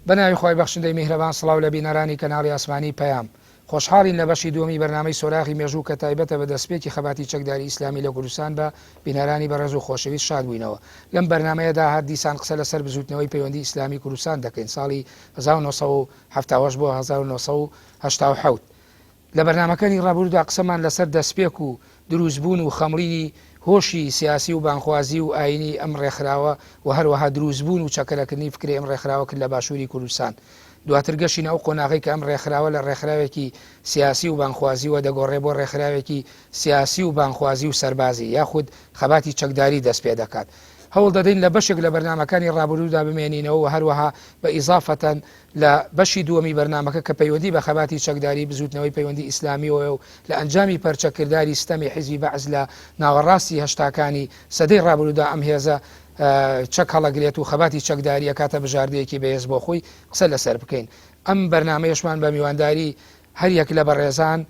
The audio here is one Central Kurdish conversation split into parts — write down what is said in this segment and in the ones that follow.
بەناوی خوای بەخشندەی میهرەبان سڵاو لە بینەرانی کەناڵی ئاسمانی پەیام. خۆشحاڵین لە بەشی دووەمی بەرنامەی سۆراغی مێژوو کە تایبەتە بە دەسپێکی خەباتی چەکداری ئیسلامی لە کوردستان بە بینەرانی بەڕێز و خۆشەویست شاد بووینەوە. لەم بەرنامەیەدا هەر دیسان قسە لەسەر بزووتنەوەی پەیوەندی ئیسلامی کوردستان دەکەین ساڵی 1978 بۆ 1987. لە بەرنامەکانی ڕابوردودا قسەمان لەسەر دەسپێک و دروستبوون و خەمڵینی هۆشی سیاسی و بانگخوازی و ئایینی ئەم ڕێکخراوە و هەروەها دروستبوون و چەکەرەکردنی فکرەی ئەم ڕێکخراوە کرد لە باشووری کوردستان. دواتر گەشینە ئەو قۆناغەی کە ئەم ڕێکخراوە لە ڕێکخراوێکی سیاسی و بانگخوازیوە دەگۆڕێ بۆ ڕێکخراوێکی سیاسی و بانگخوازی و سەربازی یاخود خەباتی چەکداری دەست پێدەکات. هەوڵ دەدەین لە بەشێک لە بەرنامەکانی ڕابوردودا بمێنینەوە و هەروەها بە ئیزافەتەن لە بەشی دووەمی بەرنامەکە کە پەیوەندی بە خەباتی چەکداری بزووتنەوەی پەیوەندی ئیسلامییەوەیە و لە ئەنجامی پەرچەکرداری ستەمی حیزبی بەعس لە ناوەڕاستی هەشتاکانی سەدەی ڕابروودا ئەم هێزە چەک هەڵەگرێت و خەباتی چەکداری ئەکاتە بژاردەیەکی بەهێز بۆ خۆی قسە لەسەر بکەین. ئەم بەرنامەیەشمان بە میوانداری هەریەک لە بەڕێزان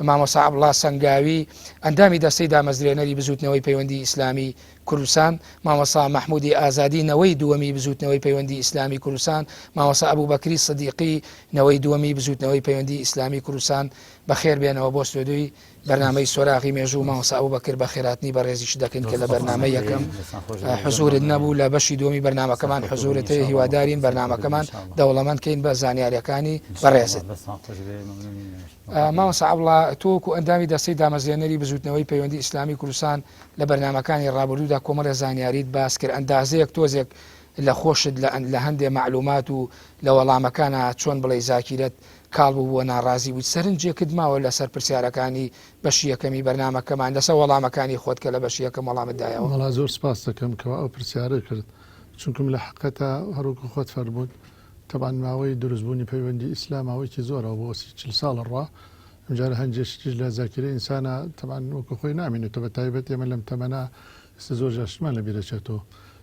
مامۆستا عەبدوڵا سەنگاوی، ئەندامی دەستەی دامەزرێنەری بزووتنەوەی پەیوەندی ئیسلامی کوردستان، مامۆستا مەحموودی ئازادی نەوەی دووەمی بزووتنەوەی پەیوەندی ئیسلامی کوردستان، مامۆستا ئەبوبەکری سدیقی نەوەی دووەمی بزووتنەوەی پەیوەندی ئیسلامی کوردستان بەخێر بێنەوە بۆ ستۆدیۆی بەرنامەی سۆراغی مێژوو. مامۆستا ئەبوبەکر بەخێرهاتنی بەڕێزیش دەکەین کە لە بەرنامەی یەکەم حزورت نەبوو، لە بەشی دووەمی بەرنامەکەمان حزورت هەیە، هیوادارین بەرنامەکەمان دەوڵەمەند کەین بە زانیاریەکانی بەڕێزت. مامۆستا عەبڵا تۆ وەکو ئەندامی دەستەی دامەزرێنەری بزووتنەوەی پەیوەندی ئیسلامی کوردستان لە بەرنامەکانی ڕابردوودا کۆمەڵێ زانیاریت باس کرد، ئەندازەیەک تۆزێک لە خۆشت لە هەندێ مەعلومات و لە وەڵامەکانا چۆن بڵێی زاکیرەت کاڵ بووبووە ناڕازی بوویت، سەرنجێکت ماوە لەسەر پرسیارەکانی بەشی یەکەمی بەرنامەکەمان لەسەر وەڵامەکانی خۆت کە لە بەشی یەکەم وەڵامت دایەوە؟ وەڵا زۆر سپاست دەکەم کەوا ئەو پرسیارەت کرد چونکم لە حەقەتا هەروەکو خۆت فەرمووت تەبعەن ماوەی دروست بوونی پەیوەندی ئیسلام ماوەیەکی زۆرە بۆ سی چل ساڵ ئەڕوا ئەمجارە هەنجێ شتیش لە زاکیرەی ئینسانا تەبعەن وەکو خۆی نامێنێتەوە بە تایبەت ئێمە لەم تەمەنە ئێستا زۆر جار شتمان لە بیر ئەچێتەوە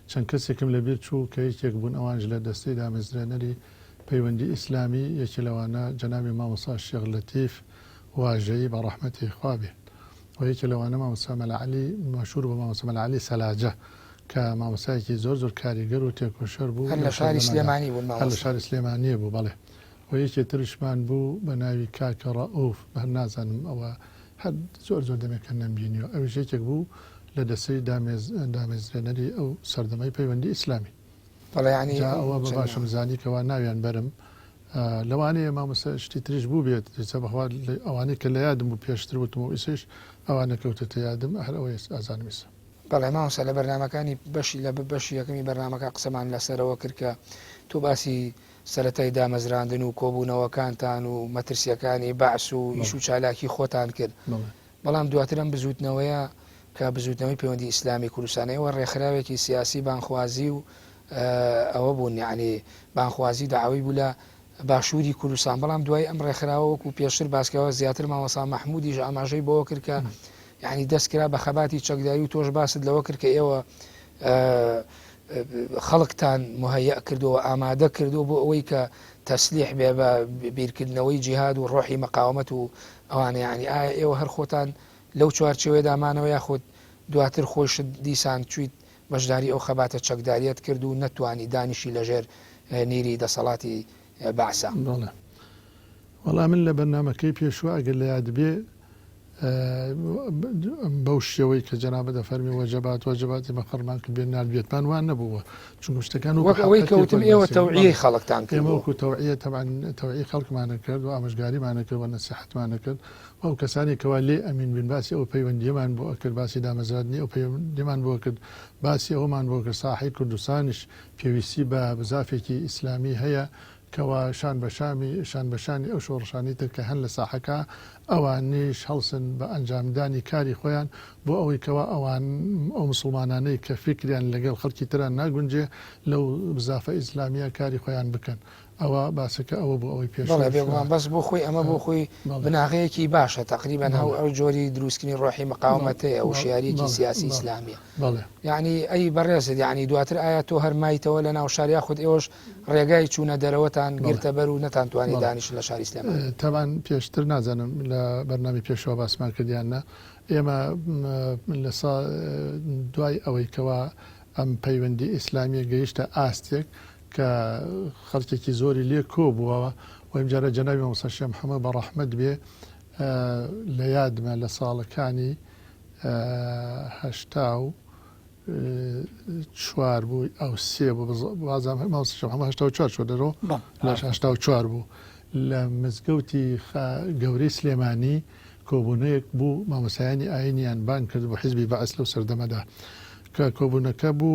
چەند کەسێکم لە بیر چوو کە یەکێک بوون ئەوانیش لە دەستەی دامەزرێنەری پەیوەندی ئیسلامی یەکێ لەوانە جەنابی مامۆستا شێخ لەتیف واژەیی بە ڕەحمەتی خوا بێ و یەکێ لەوانە مامۆستا مەلا عەلی مەشهور بە مامۆستا مەلا عەلی سەلاجە کە مامۆستایەکی زۆر زۆر کاریگەر و تێکۆشەر بوو هەر لە شاری سلێمانی بوون مامۆستا؟ هەر لە شاری سلێمانییە بوو بەڵێ و یەکێ ترشمان بوو بە ناوی کاکە ڕەئوف هەر نازانم ئەوە هەر زۆر زۆر دەمێکە نەمبینیوە ئەویش یەکێک بوو لە دەستەی دامەزرێنەری ئەو سەردەمەی پەیوەندی ئیسلامی. بەڵێ یانی جا ئەوە بە باشم زانی کەوا ناویان بەرم لەوانەیە مامۆستا شتی تریش بووبێت ئێستا بەخوا ئەوانەی کە لە یادم بوو پێشتر وتم و ئیسەیش ئەوانە کەوتەتە یادم هەر ئەوەی ئازانم ئیسە. بەڵێ مامۆستا لە بەرنامەکانی بەشی لە بەشی یەکەمی بەرنامەکە قسەمان لەسەرەوە کرد کە تۆ باسی سەرەتای دامەزراندن و کۆبوونەوەکانتان و مەترسیەکانی بەعس و ئیش و چالاکی خۆتان کرد بەڵام دواتر ئەم بزووتنەوەیە کە بزووتنەوەی پەیوەندی ئیسلامی کوردستانە ئێوە ڕێکخراوێکی سیاسی بانخوازی و ئەوە بوون یعنی بانخوازی داوی بوو لە باشووری کوردستان بەڵام دوای ئەم ڕێکخراوە وەکو پێشتر باسکەوە زیاتر مامۆستا مەحمودیش ئاماژەی بەوە کرد کە یعنی دەست کرا بە خەباتی چەکداری و تۆش باست لەوە کرد کە ئێوە خەڵکتان مهەیئ کردووە ئامادە کردووە بۆ ئەوەی کە تەسلیح بێ بە بیرکردنەوەی جیهاد و ڕۆحی مەقاومەت و ئەوانە یعنی ئایا ئێوە هەر خۆتان لەو چوارچێوەیەدا مانەوە یاخود دواتر خۆیشت دیسان چویت بەشداری ئەو خەباتە چەکداریەت کرد و نەتوانی دانیشی لەژێر نیری دەسەڵاتی بەعسا؟ بەڵێ وەڵا من لە بەرنامەکەی پێشوو ئەگەر لە یاد بێ بەو شێوەی کە جەنابت دەفەرمی وەجەبات وەجەبات ئێمە قڕمان کرد بێ ناردبێتمان وان نەبووە چونکە شتەکان وەک ئەوەی کە وتم ئێوە تەوعیەی خەڵکتان کرد ئێمە وەکو تەوعیە تەبعەن تەوعیەی خەڵکمان کرد و ئامۆژگاریمان کرد و نەسیحەتمان کرد و ئەو کەسانی کەوا لێ ئەمین بین باسی ئەو پەیوەندیەمان بۆ ئەکرد باسی دامەزراندنی ئەو پەیوەندیمان بۆ کرد باسی ئەومان بۆ کرد ساحەی کوردستانیش پێویستی بە بزافێکی ئیسلامی هەیە کەوا شان بە شامی شان بە شانی ئەو شۆڕشانەی تر کە هەن لە ساحەکە ئەوانیش هەڵسن بە ئەنجامدانی کاری خۆیان بۆ ئەوەی کەوا ئەوان ئەو موسڵمانانەی کە فیکریان لەگەڵ خەڵکی تران ناگونجێ لەو بزافە ئیسلامیە کاری خۆیان بکەن ئەوە باسەکە ئەوە بوو ئەوەی پێشووش. بەڵێ بێگومان بەس بۆ خۆی ئەمە بۆ خۆی بناغەیەکی باشە تەقریبەن هەو ئەو جۆری دروستکردنی ڕۆحی مقاومەتەیە وشیاریەکی سیاسی ئیسلامیە یعنی ئەی بەڕێزت یعنی دواتر ئایا تۆ هەر مایتەوە لە ناو شار یاخود ئێوەش ڕێگای چوونە دەرەوەتان گرتە بەر و نەتانتوانی دانیشن لە شاری سلێمانی؟ تەبعەن پێشتر نازانم لە بەرنامەی پێشەوە باسمان کرد یان نا ئێمە لە سا دوای ئەوەی کەوا ئەم پەیوەندی ئیسلامیە گەیشتە ئاستێک. کە خەڵکێکی زۆری لێ کۆ بووەوە و ئیمجارە جەنابی مامۆستا شێخ محەممەد بە ڕەحمەت بێ لە یادمە لە ساڵەکانی 84 بوو ئەو سێ بوو بازم مامۆستا شێخ محەممەد 84 چوە دەرەوە لە 84 بوو لە مزگەوتی گەورەی سلێمانی کۆبوونەیەک بوو مامۆستایانی ئاینیان بانگ کرد بۆ حیزبی بەعس لەو سەردەمەدا کە کۆبوونەکە بوو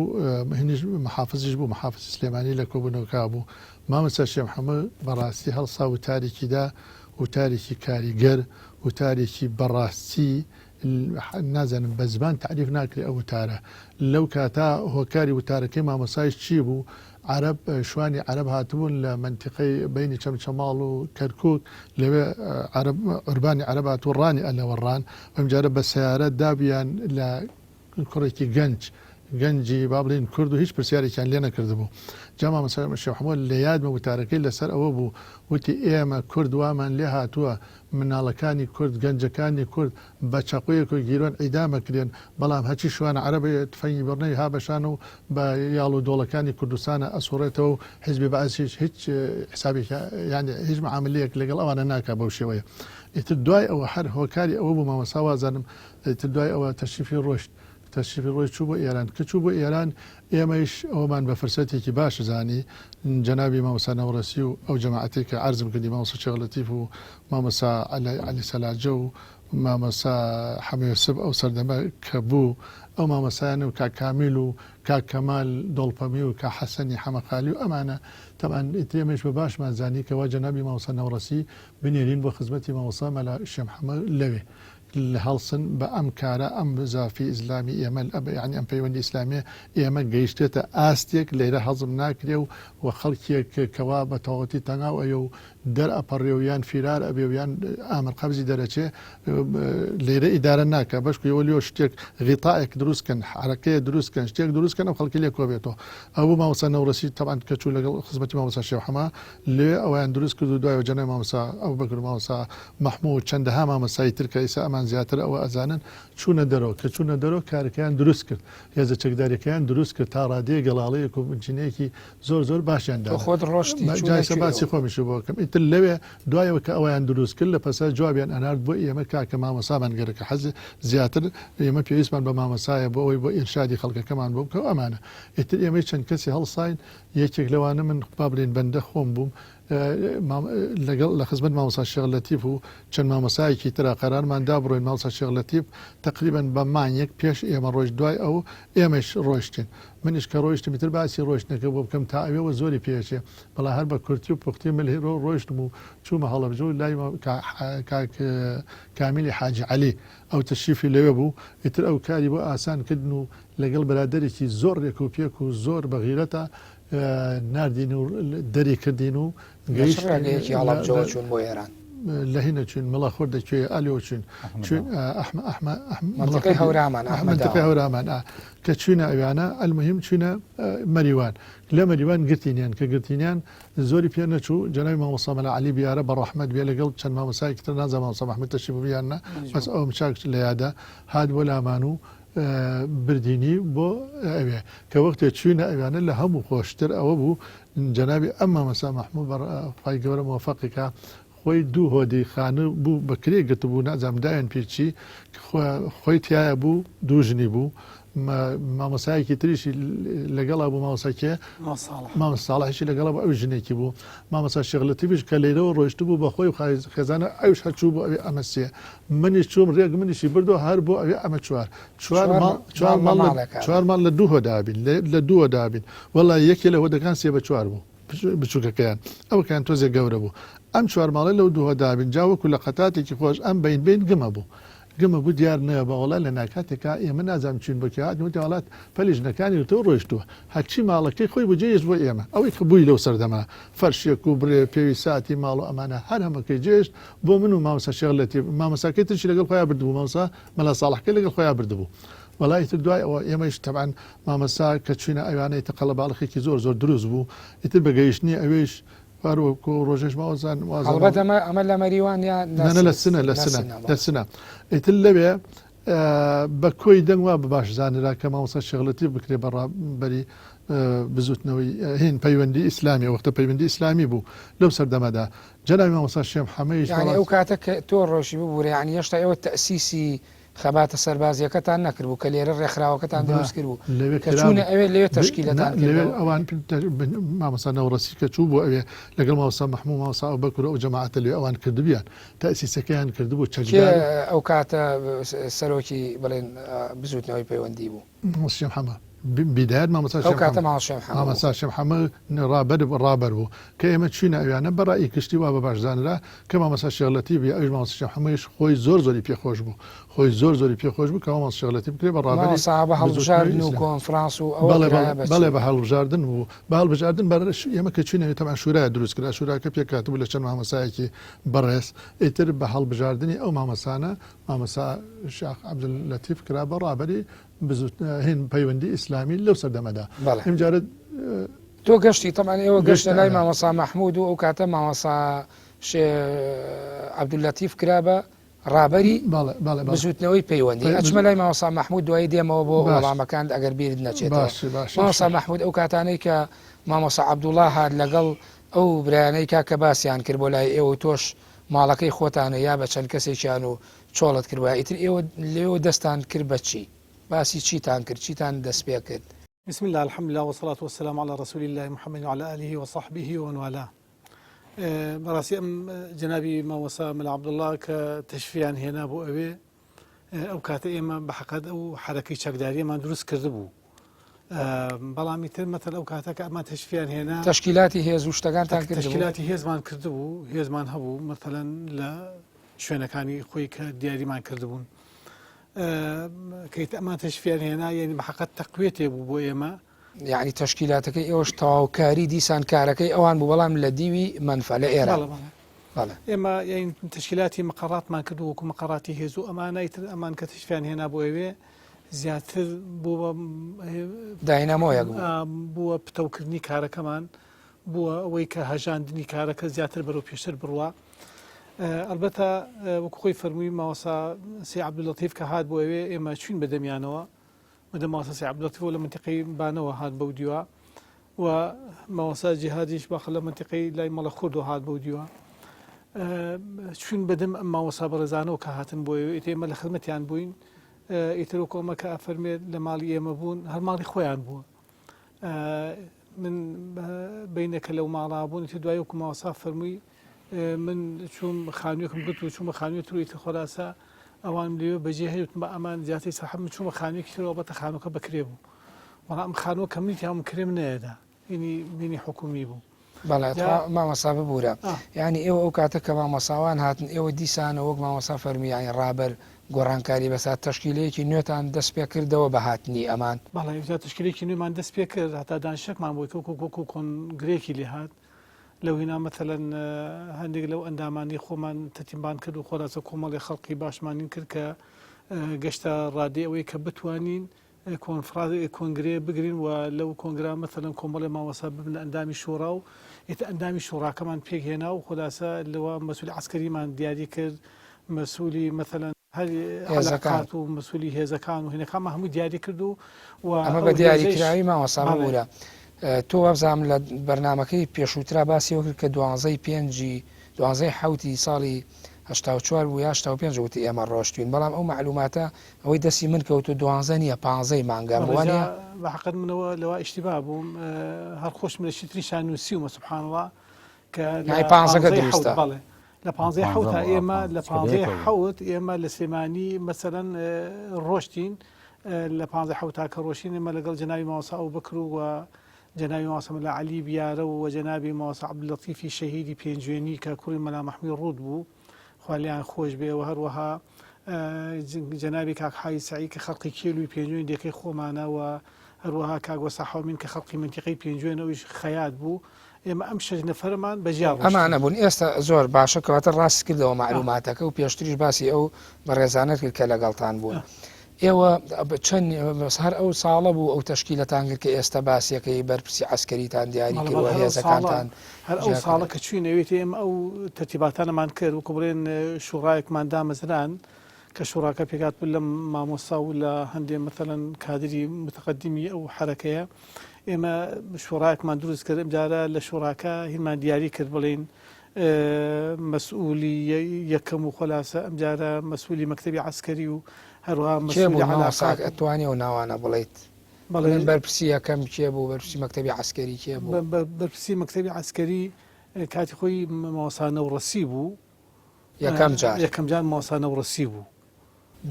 هینیش محافزیش بوو محافزی سلێمانی لە کۆبوونەوەکە بوو مامۆستا شێخ محەممەد بەڕاستی هەڵسا وتارێکی دا وتارێکی کاریگەر وتارێکی بەڕاستی نازانم بە زمان تەعریف ناکرێ ئەو وتارە لەو کاتا هۆکاری وتارەکەی مامۆسایش چی بوو عەرەب شوانی عەرەب هاتبوون لە مەنتیقەی بەینی چەمچەماڵ و کەرکوک لەوێ عەرەب عوربانی عەرەب هاتوو ڕانی ئەلەوەڕان ئەمجارە بە سەیارە دابیان لە کوڕێکی گەنج گەنجی با بڵێین کورد و هیچ پرسیارێکیان لێ نەکردبوو جا مامۆستا شێخ محمود لە یادمە وتارەکەی لەسەر ئەوە بوو وتی ئێمە کورد وامان لێ هاتووە مناڵەکانی کورد گەنجەکانی کورد بە چەقۆیەک و گیرۆن عیدام ئەکرێن، بەڵام هەرچی شوانە عەرەبە تفەنگی بڕنەی ها بەشان و بە یاڵ و دۆڵەکانی کوردستانا ئەسوڕێتەوە و حیزبی بەعسیش هیچ حسابێکی یانی هیچ معاملەیەک لەگەڵ ئەوانە ناکا بەو شێوەیە. ئیتر دوای ئەوە هەر هۆکاری ئەوە بوو مامۆستا وازانم ئیتر دوای ئەوە تەشریفی ڕۆیشت تەشریفی ڕۆیشت چوو بۆ ئێران کە چوو بۆ ئێران ئێمەیش ئەوەمان بە فرسەتێکی باش زانی جەنابی مامۆستا نەوڕەسی و ئەو جەماعەتەی کە عەرزم کردی مامۆستا شێخ لەتیف و مامۆستا عەلی سەلاجە و مامۆستا حەمە یوسف ئەو سەردەمە کە بوو ئەو مامۆستایانە و کاک کامیل و کاک کەمال دۆڵپەمی و کاک حەسەنی حەمەخالی و ئەمانە تەبعەن ئیتر ئێمەیش بە باشمان زانی کەوا جەنابی مامۆستا نەوڕەسی بنێرین بۆ خزمەتی مامۆستا مەلا شێخ محەمەد لەوێ هەڵسن بە ئەم کارە ئەم بزافی ئیسلامی ئێمە یانی ئەم پەیوەندی ئیسلامیە ئێمە گەیشتێتە ئاستێک لەیرە هەزم ناکرێ و و خەڵکێک کەوا بە تەواوەتی تەنگاو ئەیە و دەر ئەپەڕێ و یان فیرار ئەبێ و یان ئامر قەبزی دەرەچێ لێرە ئیدارە ناکە بەشکو ئێوە لێ شتێک غیتائێک دروست کەن حرەکەیە دروست کەن شتێک دروست کەن ئەو خەڵکی لێ کۆبێتەوە ئەو مامۆستا نەوڕەسی تەبعەن کە چوو لەگەڵ خزمەتی مامۆستا شێخ حەمە لێ ئەویان دروست کرد و دوایەوە جەنای مامۆستا ئەبوبەکر و مامۆستا مەحموو و چەندەها مامۆستای تر کە ئیستا ئەمان زیاتر ئەوە ئەزانن چوونە دەرەوە کە چوونە دەرەوە کارەکەیان دروست کرد هێزە چەکداریەکەیان دروست کرد تا ڕادەیەک گەڵاڵەیەک و بنچینەیەکی زۆر زۆر باشیان تۆ خۆت ڕۆشتی چوونە جا ئیستا باسی کوێوە؟ خۆمیشی بۆ بکەم ئیتر لەوێ دوایەوە کە ئەویان دروست کرد لە پەسا جوابیان ئەنارد بۆ ئێمە کاکە مامۆستامان گەرەکە حەز زیاتر ئێمە پێویستمان بە مامۆستایە بۆ ئەوەی بۆ ئیرشادی خەڵکەکەمان بۆ بکە و ئەمانە ئیتر ئێمەی چەند کەسی هەڵساین یەکێک لەوانە من با بڵێین بەندە خۆم بووم لەگەڵ لە خزمەت مامۆستا شێخ لەتیف و چەند مامۆسایەکی ترا قەرارمان دا بڕۆین مامۆستا شێخ لەتیف تەقریبەن بە مانگێک پێش ئێمە ڕۆیشت دوای ئەو ئێمەش ڕۆیشتین منیش کە ڕۆیشتم ئیتر باسی ڕۆیشتنەکە بۆ بکەم تا ئەوێوە زۆری پێچێ بەڵام هەر بە کورتی و پوختی مل هێرۆ ڕۆیشتم و چوومە هەڵەبجە و لای کاک کامیلی حاجی عەلی ئەو تەشریفی لەوێ بوو ئیتر ئەو کاری بۆ ئاسان کردن و لەگەڵ برادەرێکی زۆر ڕێک و پێک و زۆر بەغیرەتە ناردین و دەری کردین و لە چ ڕێگەیەکی هەڵەبجەوە چوون بۆ ئێران؟ لە هینە چوین مڵا خۆر دەکوێ ئەلێوە چوین چوین ئەحمە ئەحمە منطقەی هەورامان منطقەی هەورامان کە چوینە ئەویانە المهم چوینە مەریوان لە مەریوان گرتینیان کە گرتینیان زۆری پێ نەچوو جەنابی مامۆستا مەلا عەلی بیارە بە ڕەحمەت بێ لەگەڵ چەند مامۆستایەکی تر نازانم مامۆستا مەحمود تەشریف بوو یان نا بەس ئەوم چاک لە یادە هات بۆ لامان و بردینی بۆ ئەوێ کە وەختێ چوینە ئەویانە لە هەموو خۆشتر ئەوە بوو جەنابی ئەم مامۆستا مەحموو بە خوای گەورە مۆفەقی کا خۆی دوو هۆدەی خانوو بوو بە کرێ گرتبوو نازانم دایان پێ چی خۆی تایە بوو دوو ژنی بوو مامۆسایەکی تریشی لەگەڵا بوو مامۆسا کێ مامۆستا ساڵحیشی لەگەڵا بوو ئەو ژنێکی بوو مامۆستا شێخ لەتیفیش کە لێرەوە ڕۆیشتبوو بە خۆی و خێزانە ئەوش هەرچوو بۆ ئەوێ ئەمە سێ منیش چووم ڕێک منیشی بردەوە هەر بۆ ئەوێ ئەمە چوار چوار ماڵ چوار ماڵ چوار ماڵ لە دوو هۆدابین لە دوو هۆدابین وەڵا یەکێ لە هۆدەکان سێ بە چوار بوو بچووکەکەیان ئەوکان تۆزێک گەورە بوو ئەم چوار ماڵە لەو دوو هۆدابین جا وەکو لە قەتاتێکی خۆش ئەم بین بین گمە بوو گمە بوو دیار نەیە بە وەڵا لە ناکاتێکا ئێمە نازانم چوین بۆ کوێ هاتین وتی وەڵا پەلی ژنەکانی گرتووە ڕۆیشتووە هەرچی ماڵەکەی خۆی بوو جێیشت بۆ ئێمە ئەوەی کە بووی لەو سەردەمە فەرشێک و بڕێ پێوی ساتی ماڵ و ئەمانە هەر هەمەکەی جێشت بۆ من و مامۆستا شێخ لەتیف مامۆستاکەی ترشی لەگەڵ خۆیان بردبوو مامۆستا مەلا ساڵحکەی لەگەڵ خۆیان بردبوو وەڵا ئیتر دوای ئەوە ئێمەیش تەبعەن مامۆستا کە چوینە ئەوانە ئیتر قەڵەباڵخێکی زۆر زۆر دروست بوو ئیتر بە گەیشتنی ئەوێیش هەر وەکو ڕۆژێش ماوەزان هەڵبەت ئەمە ئەمە لە مەریوان یا لە سنە لە سنە لە سنە ئیتر لەوێ. بە کۆی دەنگ وا بە باش زانرا کە مامۆستا شێخ لەتیف بکرێ بە ڕابەری بزوتنەوەی هین پەیوەندی ئیسلامی وەختە پەیوەندی ئیسلامی بوو لەو سەردەمەدا جەنابی مامۆستا شێخ حەمەیش یانی ئەو کاتە کە تۆ ڕۆشی ببورە یانی هێشتا ئێوە تەئسیسی خەباتە سەربازیەکەتان نەکردبوو کە لێرە ڕێکخراوەکەتان دروست کردبوو لەوێ کە چوونە ئەوێ لەوێ تەشکیلەتان لەوێ ئەوان مامۆستا نەوڕەسی کە چوو بۆ ئەوێ لەگەڵ مامۆستا مەحموو مامۆستا ئەوبەکر و ئەو جەماعەتە لەوێ ئەوان کردبیان تەئسیسەکەیان کردبوو کێ چەکدار ئەو کاتە سەرۆکی بڵێن بزوتنەوەی پەیوەندی بوو؟ مامۆستا شێخ محەمەد بیدایەت مامۆستا ئەو شێخ کاتە محەمەد مامۆستا شێخ محەمەد بوو. مامۆستا شێخ محەمەد ڕابەر ڕابەر بوو کە ئێمە چوینە ئەویانە بە ڕەئی گشتی وا بە باش زانرا کە مامۆستا شێخ لەتیف یا ئەویش مامۆستا شێخ محەمەدیش خۆی زۆر زۆری پێ خۆش بوو خۆی زۆر زۆری پێ خۆش بوو کە مامۆستا شێخ لەتیف بکرێ بە ڕابەری مامۆستا بە بزوتنەوەی هەڵبژاردن و ئیسلامی. کۆنفرانس و ئەوە بەڵێ کرایە بەڵێ بە بەڵێ چی؟ بە هەڵبژاردن بوو بە هەڵبژاردن بە ئێمە کە چوینە ئەوێ تەبعەن شورایە دروست کرا شوراکە پێکهاتبوو لە چەند مامۆستایەکی بەڕێز ئیتر بە هەڵبژاردنی ئەو مامۆستانە مامۆستا شاخ عەبدوللەتیف کرا بە ڕابەری هین پەیوەندی ئیسلامی لەو سەردەمەدا. بەڵێ. ئیمجارە تۆ گەشتی تەبعەن ئێوە گەشتە گەشتە لای ئەوێ. مامۆستا مەحموود و ئەو کاتە مامۆستا شێ عەبدوللەتیف کرا بە ڕابەری بەڵێ بەڵێ بەڵێ. بزووتنەوەی پەیوەندی. پەی ئەچمە لای مامۆستا مەحموود دوایی دێمەوە بۆ باش. وەڵامەکانت ئەگەر بیرت نەچێتەوە. باشە باشە مامۆستا ئینشاڵڵا. مەحموود ئەو کاتانەی کە مامۆستا عەبدوڵڵا هات لەگەڵ ئەو برایانەی کاکە باسیان کرد بۆ لای ئێوە و تۆش ماڵەکەی خۆتان و یا بە چەند کەسێکیان و چۆڵت کرد وایە ئیتر ئێوە لەوێوە دەستان کرد بە چی؟ باسی چیتان کرد؟ چیتان دەست پێ کرد؟ بسم اللە الحمد للە والصلاة والسلام علی رسول اللە محمد وعلی آله وصحبه ومن والاه بەڕاستی ئەم جەنابی مامۆستا مەلا عەبدوڵڵا کە تەشریفیان هێنا بۆ ئەوێ ئەو کاتە ئێمە بە حەقەت ئەو حەرەکەی چەکداریەمان دروست کردبوو بەڵام ئیتر مەتەل ئەو کاتە کە ئەمان تەشریفیان هێنا تەشکیلاتی هێز و شتەکانتان کردبوو؟ تەشکیلاتی هێزمان کردبوو هێزمان هەبوو مەتەلەن لە شوێنەکانی خۆی کە دیاریمان کردبوون کەیت ئەمان تەشریفیان هێنا یعنی بە حەقەت تەقوێتێ بوو بۆ ئێمە یعنی تەشکیلاتەکەی ئێوەش تەواوکاری دیسان کارەکەی ئەوان بوو بەڵام لە دیوی مەنفا لە ئێران. بەڵێ بەڵێ. بەڵێ. ئێمە یعنی تەشکیلاتی مقەڕاتمان کرد وەکو مقەڕاتی هێز و ئەمانە ئیتر ئەمان کە تەشریفیان هێنا بۆ ئەوێ زیاتر بووە داینامۆیەک بوو. بووە پتەوکردنی کارەکەمان بووە ئەوەی کە هەژاندنی کارەکە زیاتر بەرەو پێشتر بڕوا. ئەلبەتە وەکو خۆی فەرمووی مامۆستا سەی عەبدولەتیف کە هات بۆ ئەوێ ئێمە چوین بە دەمیانەوە بەدەم مامۆستا سەی عەبدولەتیفەوە لە مەنتیقەی بانەوە هات بەو دیوە و مامۆستا جیهادیش باخە لە مەنتیقەی لای مەڵە خوردەوە هات بەو دیوە چوین بەدەم ئەم مامۆستا بەڕێزانەوە کە هاتن بۆ ئەوێ ئیتر ئێمە لە خزمەتیان بووین ئیتر وەکو ئەمە کە ئەفەرمێت لە ماڵی ئێمە بوون هەر ماڵی خۆیان بووە من بینەکە لەو ماڵا بوون ئیتر دوای وەکو مامۆستا فەرمووی من چووم خانوویەکم گرت و چوومە خانووی تر و ئیتر خۆلاسە ئەوان لەوێ بەجێ هێشتم بە ئەمان زیاتر سەحب من چوومە خانوویەکی ترەوە بەتە خانووەکە بەکرێ بوو بەڵام ئەم خانووە کە منی تیام کرێم نەیەدا ینی مینی حکومی بوو بەڵێ مامۆستا ببوورە یعنی ئێوە ئەو کاتە کە مامۆساوان هاتن ئێوە دیسانە وەک مامۆسا فەرمی یعنی ڕابەر گۆڕانکاری بەسا تەشکیلەیەکی نوێتان دەست پێ کردەوە بە هاتنی ئەمان بەڵێ تەشکیلێکی نوێمان دەست پێ کرد هەتا دانیشتێکمان بۆی کە وەکو کۆنگرێکی لێ هات لەو هینا مەتەلەن هەندێک لەو ئەندامانی خۆمان تەتیمبان کرد و خۆلاسە کۆمەڵی خەڵقی باشمانین کرد کە گەشتە ڕادەی ئەوەی کە بتوانین کۆنفرا کۆنگرێ بگرین و لەو کۆنگرا مەتەلەن کۆمەڵی مامۆستا ببنە ئەندامی شۆڕا و ئیتر ئەندامی شۆڕاکەمان پێکهێنا و خولاسە لەوە مەسولی عەسکەریمان دیاری کرد مەسولی مەتەلەن هەر هێزەکان. عەلاقات و مەسولی هێزەکان و هینەکانمان هەمووی دیاری کرد و و ئەمە ئەو بە دیاری هێزەیش کراوی مامۆستا بەڵێ. ببورە تۆ وابزانم لە بەرنامەکەی پێشووترا باسی ئەوە کرد کە دوانزەی پێنجی دوانزەی حەوتی ساڵی 84 بوو یا 85 وتی ئێمە ڕۆشتوین بەڵام ئەو مەعلوماتە ئەوەی دەستی من کەوتو دوانزە نییە پانزەی مانگە بەڵێ وانە جا بە حەقت منەوە لەوە ئیشتیبا بووم هەر خۆشم لە شتریشا نووسیومە سبحان اللە کە لە یانی پانزەکە پانزەی حەوت دروستە. بەڵێ لە پانزەی حەوتا ئێمە لە پانزەی حەوت ئێمە لە سلێمانی مەسەلەن ڕۆشتین لە پانزەی حەوتا کە ڕۆشتین ئێمە لەگەڵ جەنابی مامۆستا ئەوبەکر و جەنابی مامۆستا مەلا عەلی بیارە و جەنابی مامۆستا عەبدولەتیفی شەهیدی پێنجوێنی کە کوڕی مەلا مەحموی ڕووت بوو خوا لێیان خۆش بێ و هەروەها جەنابی کاک حاجی سەعید کە خەڵقی کێلوی پێنجوێن دێکەی خۆمانە و هەروەها کاک وەستا حەومین کە خەڵقی مەنتیقەی پێنجوێن ئەویش خەیات بوو ئێمە ئەم شەش نەفەرەمان بە جیا ڕۆشتین. ئەمانە بوون ئێستا زۆر باشە کەواتە ڕاست کردەوە مەعلوماتەکە و پێشتریش باسی ئەو بەڕێزانەت کرد کە لەگەڵتان بوون ئێوە چەند هەر ئەو ساڵە بوو ئەو تەشکیلەتان کرد کە ئێستا باسیەکەی بەرپرسی عەسکەریتان دیاری بەڵێ کرد و بەڵێ هەر ئەو ساڵە هێزەکانتان هەر ئەو جیا ساڵە کرد. کە چووینە ئەوێ ئێمە ئەو تەرتیباتانەمان کرد وەکو بڵێن شوڕایەکمان دامەزراند. کە شوڕاکە پێکات بوو لە مامۆستا و لە هەندێ مەتەلەن کادری متەقەدیمی ئەو حەرەکەیە ئێمە شوڕایەکمان دروست کرد ئەمجارە لە شوڕاکە هینمان دیاری کرد بڵێین مەسئولی یەکەم و خۆلاسە ئەمجارە مەسئولی مەکتەبی عەسکەری و هەروەها کێ بوو مەسئولی مامۆستا عەلاقات ئەتوانی ئەو ناوانە بڵێیت؟ بەڵێ بڵێن بەرپرسی یەکەم کێ بوو بەرپرسی مەکتەبی عەسکەری کێ بوو؟ بەرپرسی مەکتەبی عەسکەری کاتی خۆی مامۆستا نەوڕەسی بوو. یەکەم جار. یەکەم جار مامۆستا نەوڕەسی بوو.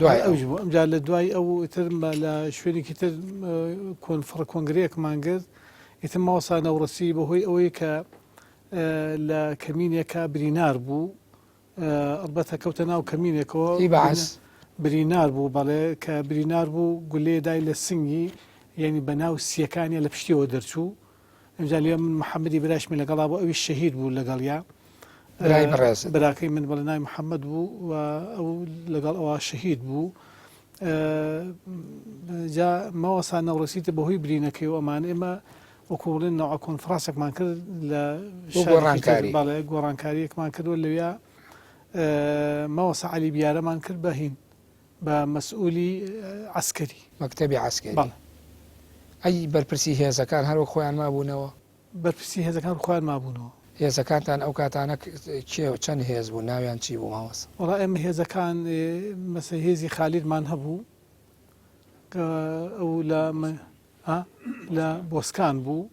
دوای ئەو. ئەویش بوو. ئەمجا لە دوای ئەو ئیتر لە شوێنێکی تر کۆنفڕ کۆنگرەیەکمان گرت. ئیتر مامۆستا نەوڕەسی بەهۆی ئەوەی کە لە کەمینێکا برینار بوو، ئەڵبەتە کەوتە ناو کەمینێکەوە. هی بەعس؟ برینار بوو، بەڵێ، کە برینار بوو گولەیە دای لە سنگی، یانی بە ناو سییەکانیا لە پشتیەوە دەرچوو. ئینجا لێ من محەممەدی براشمی لەگەڵا بوو ئەویش شەهید بوو لەگەڵیا. برای بەڕێزت؟ براکەی من بەڵێ ناوی محەممەد بوو و ئەو لەگەڵ ئەوا شەهید بوو. جا مامۆستا نەوڕەسیتە بەهۆی برینەکەی و ئەمانە ئێمە وەکو بڵێن نەوعە کۆنفرانسێکمان کرد لە بۆ گۆڕانکاری. بەڵێ گۆڕانکارییەکمان کرد و لەویا مامۆستا عەلی بیارەمان کرد بە هین بە مەسئولی عەسکەری. مەکتەبی عەسکەری. بەڵێ. ئەی بەرپرسی هێزەکان هەر وەک خۆیان مابوونەوە؟ بەرپرسی هێزەکان خۆیان مابوونەوە. هێزەکانتان ئەو کاتانە کێ و چەند هێز بوون ناویان چی بوو مامۆستا؟ وەڵا ئێمە هێزەکان مەسە هێزی خالیدمان هەبوو کە ئەو لە لە بۆسکان بوو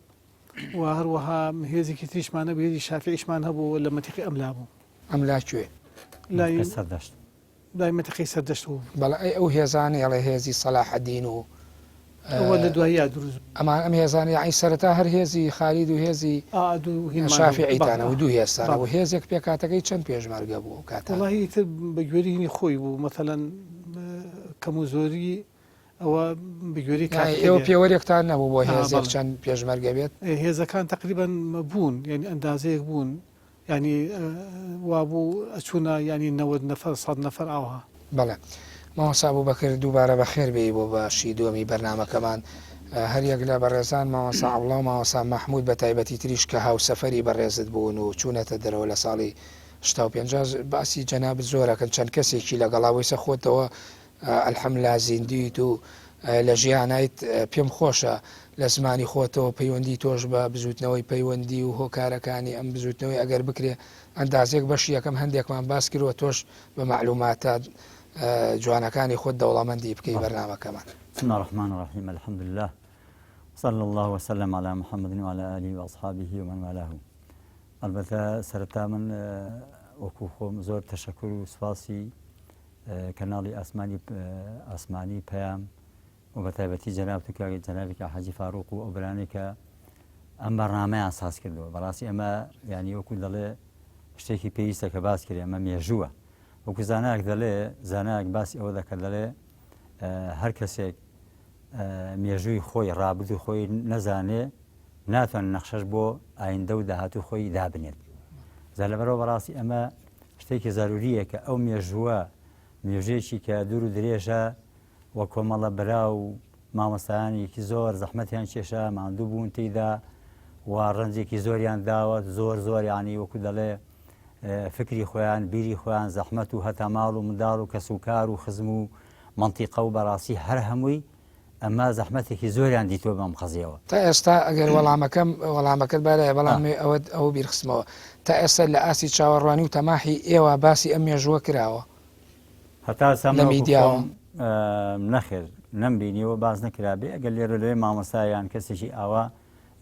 و هەروەها هێزێکی تریشمان هەبوو هێزی شافعیشمان هەبوو لە مەنتیقەی ئەملا بوو. ئەملا کوێ؟ لای سەردەشت. لای مەنتیقەی سەردەشت بوو. بەڵێ ئەی ئەو هێزانەی ئەڵێ هێزی سەلاحەدین و. ئەوە لە دواییا دروست بوو. ئەمان ئەم هێزانە یەعنی سەرەتا هەر هێزی خالید و هێزی ئا دوو هینمان هەبوو. شافیعیتان بەڵێ هەبوو دوو هێزتان بەڵێ. هەبوو هێزێک پێکهاتەکەی چەند پێشمەرگە بوو ئەو کاتانە؟ وەڵاهی ئیتر بە گوێرەی هینی خۆی بوو مەسەلەن کەم و زۆری ئەوە بە گوێرەی یانی کاتەکە ئێوە دێ. پێوەرێکتان نەبوو بۆ ئا هێزێک بەڵێ. چەند پێشمەرگە بێت؟ هێزەکان تەقریبەن بوون یانی ئەندازەیەک بوون یانی وابوو ئەچوونە یانی 90 نەفەر 100 نەفەر ئاوها. بەڵێ مامۆستا ئەبوبەکر دووبارە بەخێر بێی بۆ بەشی دووەمی بەرنامەکەمان هەریەک لە بەڕێزان مامۆستا عەبڵا و مامۆستا مەحمود بە تایبەتی تریش کە هاوسەفەری بەڕێزت بوون و چوونەتە دەرەوە لە ساڵی 85 باسی جەنابت زۆر ئەکەن چەند کەسێکی لەگەڵا وەیسە خۆتەوە الحمدللە زیندویت و لە ژیانایت پێم خۆشە لە زمانی خۆتەوە پەیوەندی تۆش بە بزوتنەوەی پەیوەندی و هۆکارەکانی ئەم بزوتنەوەی ئەگەر بکرێ ئەندازێک بەشی یەکەم هەندێکمان باس کردوە تۆش بە مەعلوماتە جوانەکانی خۆت دەوڵەمەندی بکەی بەرنامەکەمان. بسم الله الرحمن الرحیم الحمد لله صلى الله وسلم على محمد وعلى آله وأصحابه ومن والاه البتە سەرەتا من وەکو خۆم زۆر تەشەکر و سپاسی کەناڵی ئاسمانی ئاسمانی پەیام و بە تایبەتی جەنابت و کاک جەنابی کاک حاجی فاروق و ئەو برانەی کە ئەم بەرنامەیان ساز کردووە بەڕاستی ئەمە یعنی وەکو دەڵێ شتێکی پێویستە کە باس کرێ ئەمە مێژووە وەکو زانایەک دەڵێ زانایەک باسی ئەوە دەکات دەڵێ هەر کەسێک مێژووی خۆی ڕابردوو خۆی نەزانێ ناتوان نەخشەش بۆ ئایندە و داهاتوو خۆی دابنێت جا لەبەرەوە بەڕاستی ئەمە شتێکی زەروریە کە ئەو مێژووە مێژوویەکی کە دوور و درێژە و کۆمەڵە برا و مامۆستایانێکی زۆر زەحمەتیان کێشا ماندوو بوون تێیدا و ڕەنجێکی زۆریان داوە زۆر زۆر یانی وەکو دەڵێ فکری خۆیان بیری خۆیان زەحمەت و هەتا ماڵ و منداڵ و کەس و کار و خزم و منتیقە و بەڕاستی هەر هەمووی ئەمە زەحمەتێکی زۆریان دیتوە بەم قەزیەوە. تا ئێستا ئەگەر وەڵامەکەم وەڵامەکەت بالایە بەڵام مێ ئەوەت ئەوە بیرخستمەوە تا ئێستا لە ئاستی چاوەڕوانی و تەماحی ئێوە باسی ئەم مێژووە کراوە هەتا ئێستا لە من وەکو میدیاوە؟ خۆم نەخێر نەمبینیوە باس نەکرابێ ئەگەر لێرە لەوێ مامۆستا یان کەسێکی ئاوا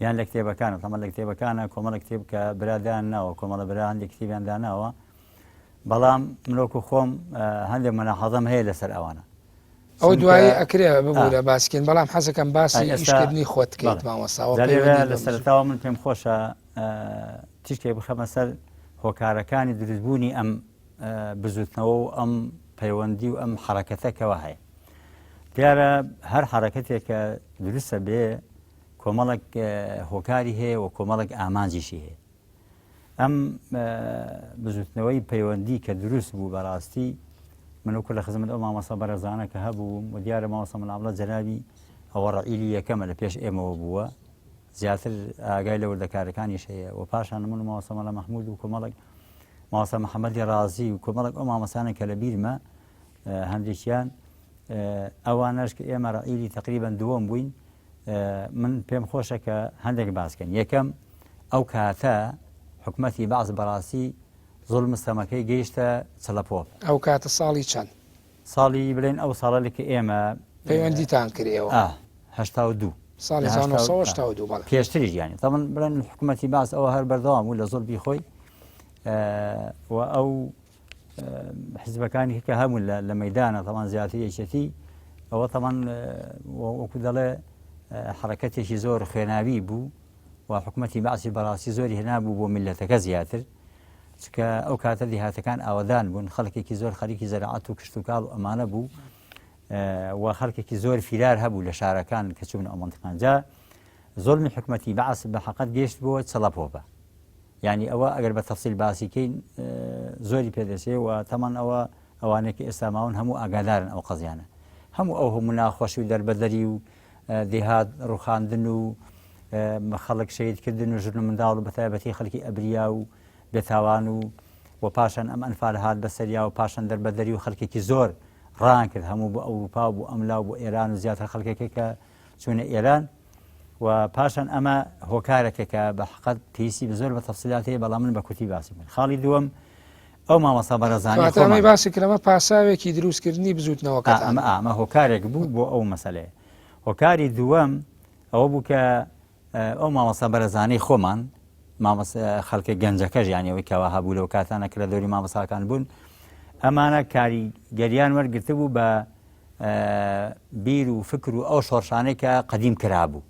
یان لە کتێبەکانە تەمە لە کتێبەکانە کۆمەڵە کتێب کە برا دایان ناوە کۆمەڵە برا هەندێک کتێبیان داناوە بەڵام من وەکو خۆم هەندێک مەلاحەزەم هەیە لەسەر ئەوانە ئەو دوایی ئەکرێ ببوورە باسکەین بەڵام حەزەکەم باسی ئیشکردنی خۆت بکەیت مامۆستا لە سەرەتاوە من پێم خۆشە تیشکێک بخەمە سەر هۆکارەکانی دروستبوونی ئەم بزوتنەوە و ئەم پەیوەندی و ئەم حرەکەتەکەەوە هەیە دیارە هەر حرەکەتێک کە دروستە بێ کۆمەڵک هۆکاری هەیە و کۆمەڵک ئامانجیشی هەیە ئەم بزوتنەوەی پەیوەندی کە دروست بوو بەڕاستی من وەکو لە خزمەت ئەو مامۆستا بەڕێزانە کە هەبووم و دیارە مامۆستا مەلا عەبدوڵڵا جەنابی ئەوە ڕەئیلی یەکەمە لە پێش ئێمەوە بووە زیاتر ئاگای لە وردەکارەکانیش هەیە و پاشان من و مامۆستا مەلا مەحمود و کۆمەڵێک مامۆستا محەممەدی ڕازی و کۆمەڵێک ئەو مامۆستانە کە لە بیرمە هەندێکیان ئەوانەش کە ئێمە ڕئیلی تقریبان دووەم بووین من پێم خۆشە کە هەندێک باسکەن یەکەم ئەو کاتە حکومەتی بەعس بەڕاستی زوڵم ستەمەکەی گەیشتە چڵەپۆپ. ئەو کاتە ساڵی چەند؟ ساڵی بڵێن ئەو ساڵە لە کە ئێمە پەیوەندیتان کرد ئێوە؟ ئا 82. ساڵی 1982 بەڵێ. پێشتریش یانی تەبعەن بڵێن حکومەتی بەعس ئەوە هەر بەردەوام بوو لە زوڵمی خۆی و ئەو حزبەکانی کە هەبوون لە مەدانە تەمان زیاتر یەکێتی ئەوە تەمان وەکو دەڵێ حرەکەتێکی زۆر خوێناوی بوو و حکومەتی بەعسی بەڕاستی زۆری هێنابوو بۆ میللەتەکە زیاتر چکە ئەو کاتە دیهاتەکان ئاوەدان بوون خەڵکێکی زۆر خەریکی زەراعەت و کشتتوکاڵ و ئەمانە بوو و خەڵکێکی زۆر فیرار هەبوو لە شارەکان کە چوون ئەو منتیقان جا زۆڵمی حکومەتی بەعس بە حقت گەشت بۆ چڵەپۆپە یعنی ئەوە ئەگەر بە تەفسیل باسیکەین زۆری پێدەچێ و تەمان ئەوە ئەوانەیە کە ئێستا ماون هەموو ئاگادارن ئەو قەزیانە هەموو ئەو هەموو ناخۆشی و دەربەدەری و دێهات ڕوخاندن و خەڵک شەهیدکردن و ژن و منداڵ و بەتایبەتی خەڵکی ئەبریا و بێتاوان و و پاشان ئەم ئەنفال هات بەسەریا و پاشان دەربەدەری و خەڵکێکی زۆر ڕان کرد هەموو بۆ ئەوروپا و بۆ ئەملا و بۆ ئێران و زیاتر خەڵکێکێک کە چوونە ئێران و پاشان ئەمە هۆکارێکە کە بە حقت پێویستی بە زۆر بە تەفسیلات هەیە بەڵام من بە کورتی باسی بکەم خاڵی دووەم ئەو مامۆستا بەڕێزانی کەواتە ئەمەی باسی کرد ئەمە پاساوێکی دروستکردنی بزووتنەوەکەتان ئەمە ئەمە هۆکارێک بوو بۆ ئەو مەسەلەیە هۆکاری دووەم ئەوە بوو کە ئەو مامۆستا بەرەزانەی خۆمان مامۆستا خەڵکە گەنجەکەش یانی ئەوەی کەوا هەبوو لەو کاتانە کە لە دەوری مامۆستاکان بوون ئەمانە کاریگەریان وەرگرتبوو بە بیر و فکر و ئەو شۆڕشانەی کە قەدیم کرابوو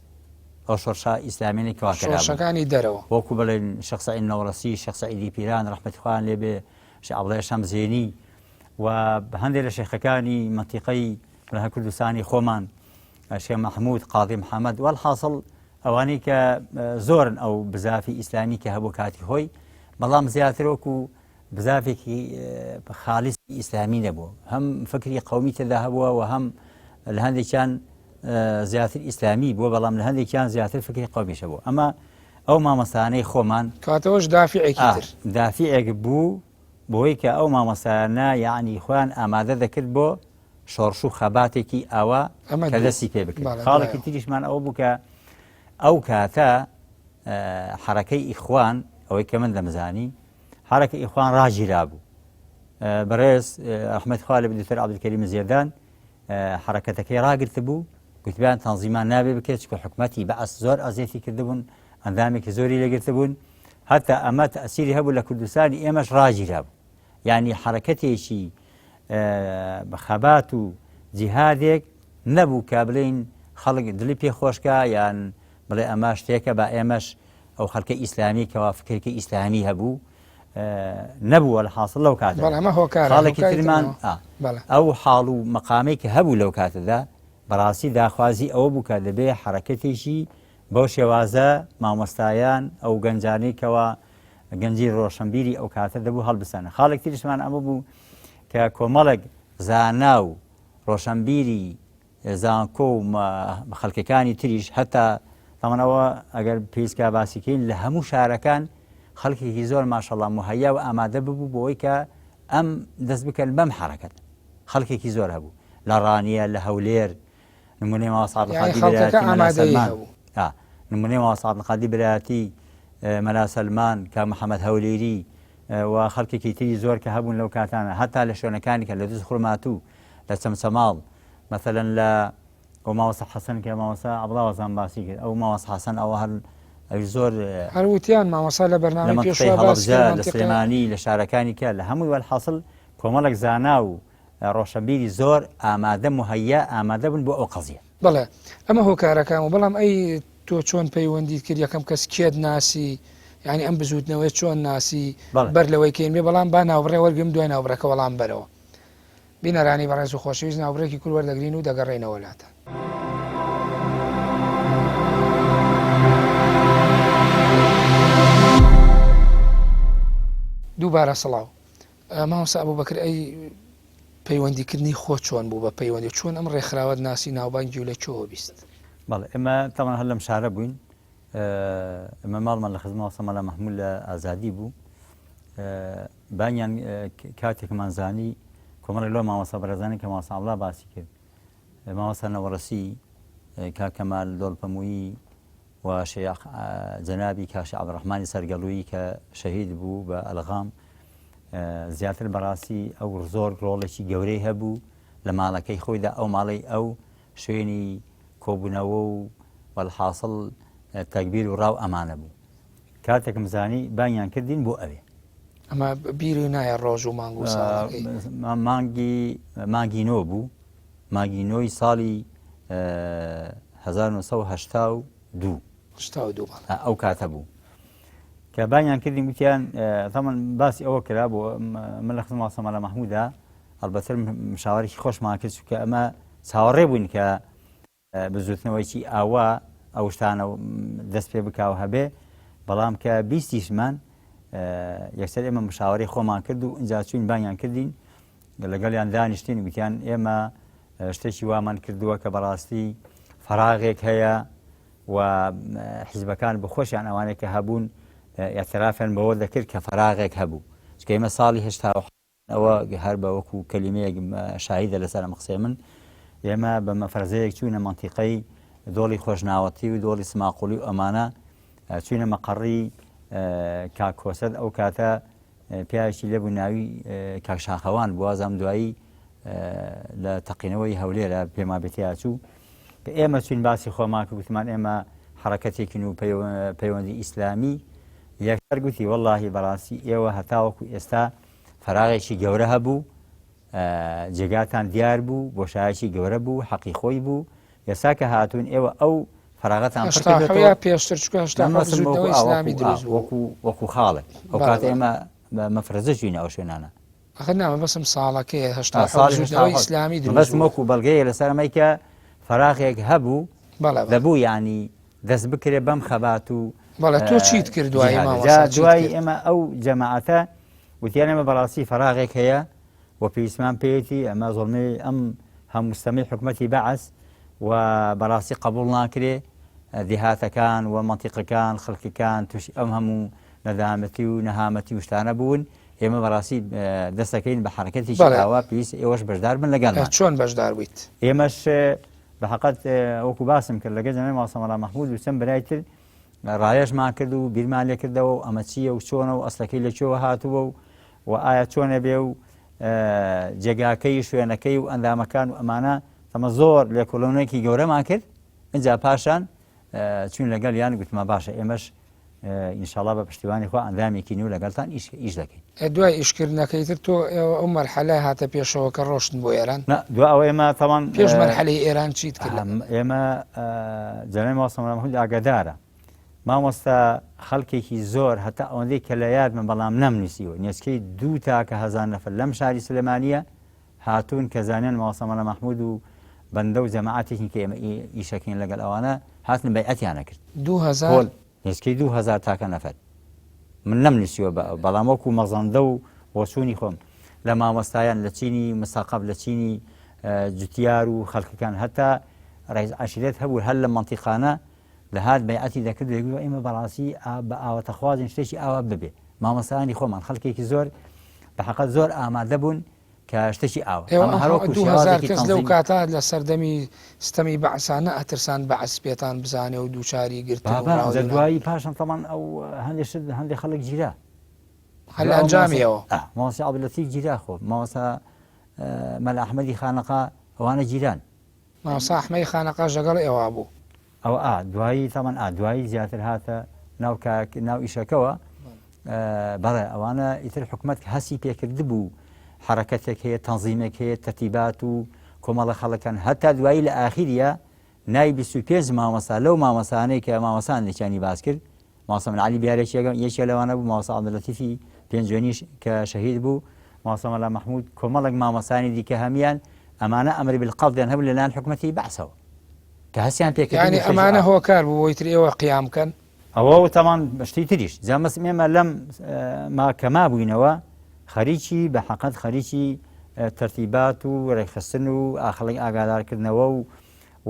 ئەو شۆڕشە ئیسلامیانەی کەوا کرابوو شۆڕشەکانی دەرەوە وەکو بڵێن شێخ سەعید نەوڕەسی شێخ سەعیدی پیران ڕەحمەتی خوایان لێ بێ شێخ عەبدوڵای شەمزێنی و هەندێک لە شێخەکانی مەنتیقەی بڵێن کوردستانی خۆمان شێخ مەحموود قاضی محەممەد وەلحاصل ئەوانەی کە زۆرن ئەو بزافی ئیسلامی کە هەبوو کاتی خۆی بەڵام زیاتر وەکو بزافێکی خالیسی ئیسلامی نەبوو هەم فکری قومی تێدا هەبووە و هەم لە هەندێکیان زیاتر ئیسلامی بووە بەڵام لە هەندێکیان زیاتر فکری قومیشە بوو ئەمە ئەو مامۆستانەی خۆمان کاتەوەش دافعێکی تر دافعێک بوو بۆی کە ئەو مامۆستایانە یعنی خۆیان ئامادە دەکرد بۆ شۆڕش و خەباتێکی ئاوا کە دەستی پێ بکرد خاڵێکی تریشمان ئەوە بوو کە ئەو کاتە حرەکەی ئیخوان ئەوەی کە من دەمزانی حرەکە ئیخوان ڕاگیرابوو بەڕێز ئەحمد خوا لە دکتۆر عەبدولکەریم زێدان حرەکەتەکەی ڕاگرتبوو گوتبیان تەنزیمان نابێ بکرێت چکە حکومەتی بەعس زۆر ئەزیەتی کردبوون ئەندامێکی زۆری لەگرتبوون هەتا ئەمە تەسیری هەبوو لە کوردستانی ئێمەش ڕاگیرا بوو یعنی حرەکەتێکی خەبات و جیهادێک نەبوو کە بڵین خەڵک دڵی پێ خۆشکە یان بڵێ ئەمە شتێکە بە ئێمەش ئەو خەڵکە ئیسلامی کەوا فکرێکی ئیسلامی هەبوو نەبووە لە حاصل لەو کاتە ئەمە هۆکار خاڵێکی ترمان ئەو حاڵ و مەقامێک کە هەبوو لەو کاتەدا بەڕاستی داخوازی ئەوە بوو کە دەبێ حرەکەتێکی بەو شێوازە مامۆستایان ئەو گەنجانەی کەوا گەنجی ڕۆشنبیری ئەو کاتە دەبوو هەڵبسەنە خاڵێک تریشمان ئەمە بوو کە کۆمەڵێک زانا و ڕۆشنبیری زانکۆ و خەڵکەکانی تریش هەتا تەمەن ئەوە ئەگەر پێویست کا باسی کەین لە هەموو شارەکان خەڵکێکی زۆر ماشەڵا مهەیا و ئامادە ببوو بۆی کە ئەم دەست بکەن بەم حرەکەت خەڵکێکی زۆر هەبوو لە ڕانیە لە هەولێر نمونەی مامۆستا عەبدولقادری برایەتی مەلا سەلمان نمونەی مامۆستا عەبدولقادری برایەتی مەلا سەلمان کاک محەممەد هەولێری و خەڵکێکی تری زۆر کە هەبوون لەو کاتانە هەتا لە شوێنەکانی کە لە دوز خورماتوو لە چەمچەماڵ مەسەلەن لە ئەو مامۆستا حەسەن کە مامۆستا عەبدوڵا وەزان باسی کرد ئەو مامۆستا حەسەن ئەوە هەر ئەوی زۆر هەر وتیان مامۆستا لە لە بەرنامەی مەنتیقەی پێشوە باس هەڵەبجە کرد لە مەنتیقە سلێمانی لە شارەکانی کە لە هەمووی وەلحاسڵ کۆمەڵێک زانا و ڕۆشەنبیری زۆر ئامادە مهەیا ئامادە بوون بۆ ئەو قەزیە. بەڵێ ئەمە هۆکارەکان بوو بەڵام ئەی تۆ چۆن پەیوەندیت کرد یەکەم کەس کێت ناسی یعنی ئەم بزووتنەوەی چۆن ناسی بەڵێ. بەر لەوەی کەین بێ بەڵام با ناوبڕێ وەرگرم دوای ناوبڕەکە وەڵام بەرەوە بینەرانی بەڕێز و خۆشەویست ناوبڕێکی کورت وەردەگرین و دەگەڕێینەوە لاتان. دووبارە سڵاو مامۆستا ئەبوبەکر ئەی پەیوەندیکردنی خۆ چۆن بوو بە پەیوەندی چۆن ئەم ڕێکخراوەت ناسی ناوبانگی و لە کوێوە بیست؟ بەڵێ ئێمە تەمان هەر لەم شارە بووین ئێمە ماڵمان لە خزمە مامۆستا مەلا مەحموود لە ئازادی بوو بانیان کاتێکمان زانی. کۆمەڵێک لەو مامۆستا بەڕێزانەی کە مامۆستا عەبدوڵا باسی کرد، مامۆستا نەوەڕەسی، کاک کەمال دۆڵپەموویی و شێخ جەنابی کاک شێخ عەبدولڕەحمانی سەرگەڵوویی کە شەهید بوو بە ئەلغام، زیاتر بەڕاستی ئەو زۆر ڕۆڵێکی گەورەی هەبوو لە ماڵەکەی خۆیدا، ئەو ماڵەی ئەو شوێنی کۆبوونەوە و وەلحاسڵ تەگبیر و ڕاو ئەمانە بوو. کاتێکم زانی بانگیان کردین بۆ ئەوێ. ئەمە بیری نایە ڕۆژ و مانگ و ساڵەکەی؟ مانگی مانگی نۆ بوو، مانگی نۆی ساڵی 1982. 82 بەڵێ. ئەو کاتە بوو کە بانگیان کردین گوتیان تەمەن باسی ئەوە کرا بۆ من لە خزمەت مامۆستا مەلا مەحمودا ئەڵبەتە مشاوەرێکی خۆشمان کرد چونکە ئەمە چاوەڕێ بووین کە بزوتنەوەیکی ئاوا ئەو شتانە دەست پێ بکا و هەبێ، بەڵام کە بیستیشمان یەکسەر ئێمە مشاوەرەی خۆمان کرد و ئینجا چوین بانگیان کردین لەگەڵیان دانیشتین گوتیان ئێمە شتێکی وامان کردووە کە بەڕاستی فەراغێک هەیە و حیزبەکان بخۆشیان ئەوانەی کە هەبوون ئاعترافیان بەوە دەکرد کە فەراغێک هەبوو چکە ئێمە ساڵی هشتا ئەوە هەر بە وەکو کەلیمەیەک شاهیدە لەسەر ئەم قسەی من، ئێمە بە مەفرەزەیەک چووینە مەنتیقەی دۆڵی خۆشناوەتی و دۆڵی سماقوڵی و ئەمانە، چووینە مەقەڕی کاک کۆسرەت، ئەو کاتە پیاوێکی لێ بوو ناوی کاک شاخەوان بوو، وازام دوایی لە تەقینەوەی هەولێرە پێما بێ تیا چوو. کە ئێمە چوین باسی خۆمان کرد گوتمان ئێمە حەڕەکەتێکین و پەیوەندی ئیسلامی، یەکسەر گوتی وەڵاهی بەڕاستی ئێوە هەتاوەکو ئێستا فەراغێکی گەورە هەبوو، جێگاتان دیار بوو، بۆشایەکی گەورە بوو، حەقی خۆی بوو، ئێستا کە هاتوون ئێوە ئەو فەراغەتان پڕ کردۆتەوە. یا پێشتر چونکە 87 بزووتنەوەی ئیسلامی دروست بوو. وەکو وەکو خاڵێک ئەو کاتە ئێمە بە مەفرەزە چووینە ئەو شوێنانە. ئەخر نا مەبەستم ساڵەکەیە 87 بزووتنەوەی ئیسلامی دروست بوو. مەبەستم وەکو بەڵگەیە لەسەر ئەمەی کە فەراغێک هەبوو دەبوو یانی دەست بکرێ بەم خەبات و بەڵێ تۆ چیت کرد دوایی مامۆستا جا دوای ئێمە ئەو جەماعەتە وتیان ئێمە بەڕاستی فەراغێک هەیە و پێویستمان پێیەتی ئەمە زۆڵمی ئەم هەموو حکومەتی بەعس و بەڕاستی قبول ناکرێ دیهاتەکان و مەنتیقەکان خەڵکەکان تووشی ئەم هەموو نەدامەتی و نەهامەتی و شتانە بوون ئێمە بەڕاستی دەستەکەین بە حرەکەتی ئاوا پێویست ئێوەش بەشدار بن لەگەڵ چۆن بەشدار بوویت ئێمەش بە حەقت وەکو باسم کرد لەگەڵ جەنابی مامۆستا مەلا مەحمود و چەند برای تر ڕاوێژمان کرد و بیرمان لێ کردەوە و ئەمە چییە و چۆنە و ئەسلەکەی لە کوێوە هاتووە و و ئایا چۆنە بێ و جێگاکەی شوێنەکەی و ئەندامەکان و ئەمانە تەمە زۆر لێکۆڵێنێکی گەورەمان کرد اینجا پاشان چوین لەگەڵ یان گوتمان باشە ئێمەش ئینشاڵا بە پشتیوانی خوا ئەندامێکین و لەگەڵتان ئیش ئیش دەکەین. ئێ دوای ئیشکردنەکەی تر تۆ ئێوە ئەو مەرحەلە هاتە پێشەوە کە ڕۆشتن بۆ ئێران؟ نا دوا ئەوە ئێمە تاوان پێش مەرحەلەی ئێران چیت کرد؟ ئێمە جەنابی مامۆستا مەلا مەحمود ئاگادارە مامۆستا خەڵکێکی زۆر هەتا ئەوەندەی کە لە یادمە بەڵام نەمنووسیوە نێچکەی دوو تاکە هەزار نەفەر لەم شاری سلێمانیە هاتوون کە زانیان مامۆستا مەلا مەحمود و بەندە و جەماعەتێکین کە ئێمە ئیشەکەین لەگەڵ ئەوانە هاتن بەیعەتیان ئەکرد. 2000؟ پۆل نزیکەی 2000 تاکە نەفەر. من نەمنووسیوە بە بەڵام وەکو مەزەندە و بۆچوونی خۆم لە مامۆستایان لە چینی مساقەف لە چینی جوتیار و خەڵکەکان هەتا ڕئیس عەشیرەت هەبوو هەر لە مەنتیقانە دەهات بەیعەتی دەکرد دەیگوت ئێمە بەڕاستی بە ئاواتەخوازین شتێکی ئاوا ببێ مامۆستایانی خۆمان خەڵکێکی زۆر بە حەقەت زۆر ئامادە بوون کە شتێکی ئاوا ئێوە ئەمە هەر وەکو 2000 شێوازێکی کەس لەو تەنزیمی کاتە لە سەردەمی ستەمی بەعسا نەئەترسان بەعس پێتان بزانێ و دووچاری گرتن و بابا جا ڕاودوونان دوایی بن؟ پاشان تەمان ئەو هەندێ شت هەندێ خەڵک گیرا هەر لە ئەنجامیەوە ئا مامۆستا عەبدولەتیف گیرا خۆ مامۆستا مەلا ئەحمەدی خانەقا ئەوانە گیران مامۆستا ئەحمەدی خانەقاش لەگەڵ ئێوە بوو. ئەوە ئا دوایی تەمان ئا دوایی زیاتر هاتە ناو کاک ناو ئیشەکەوە بەڵێ ئەوانە ئیتر حکومەت هەستی پێکردبوو حرەکەتێک هەیە تەنزیمێک هەیە تەرتیبات و کۆمەڵە خەڵکان هەتا دوایی لە ئاخیریە نای 25 مامۆستا لەو مامۆستانەی کە مامۆستان لەچانی باس کرد مامۆستا مەلا عەلی بیارێک یەکێ لەوانە بوو مامۆستا عەبدولەتیفی پێنجوێنیش کە شەهید بوو مامۆستا مەلا مەحموود کۆمەڵێک مامۆستانی دیکە هەمیان ئەمانە ئەمری بالقەبضیان هەبوو لەلایەن حکومەتی بەعسەوە کە هەستیان پێکردن یعنی ئەمانە هۆکار بوو بۆی تر ئێوە قیام بکەن؟ ئەوە و تاوان شتی تریش جا مەسم ئێمە لەم ما کە مابووینەوە خەریکی بە حەقەت خەریکی تەرتیبات و ڕێکخستن و ئاخڵی ئاگادارکردنەوە و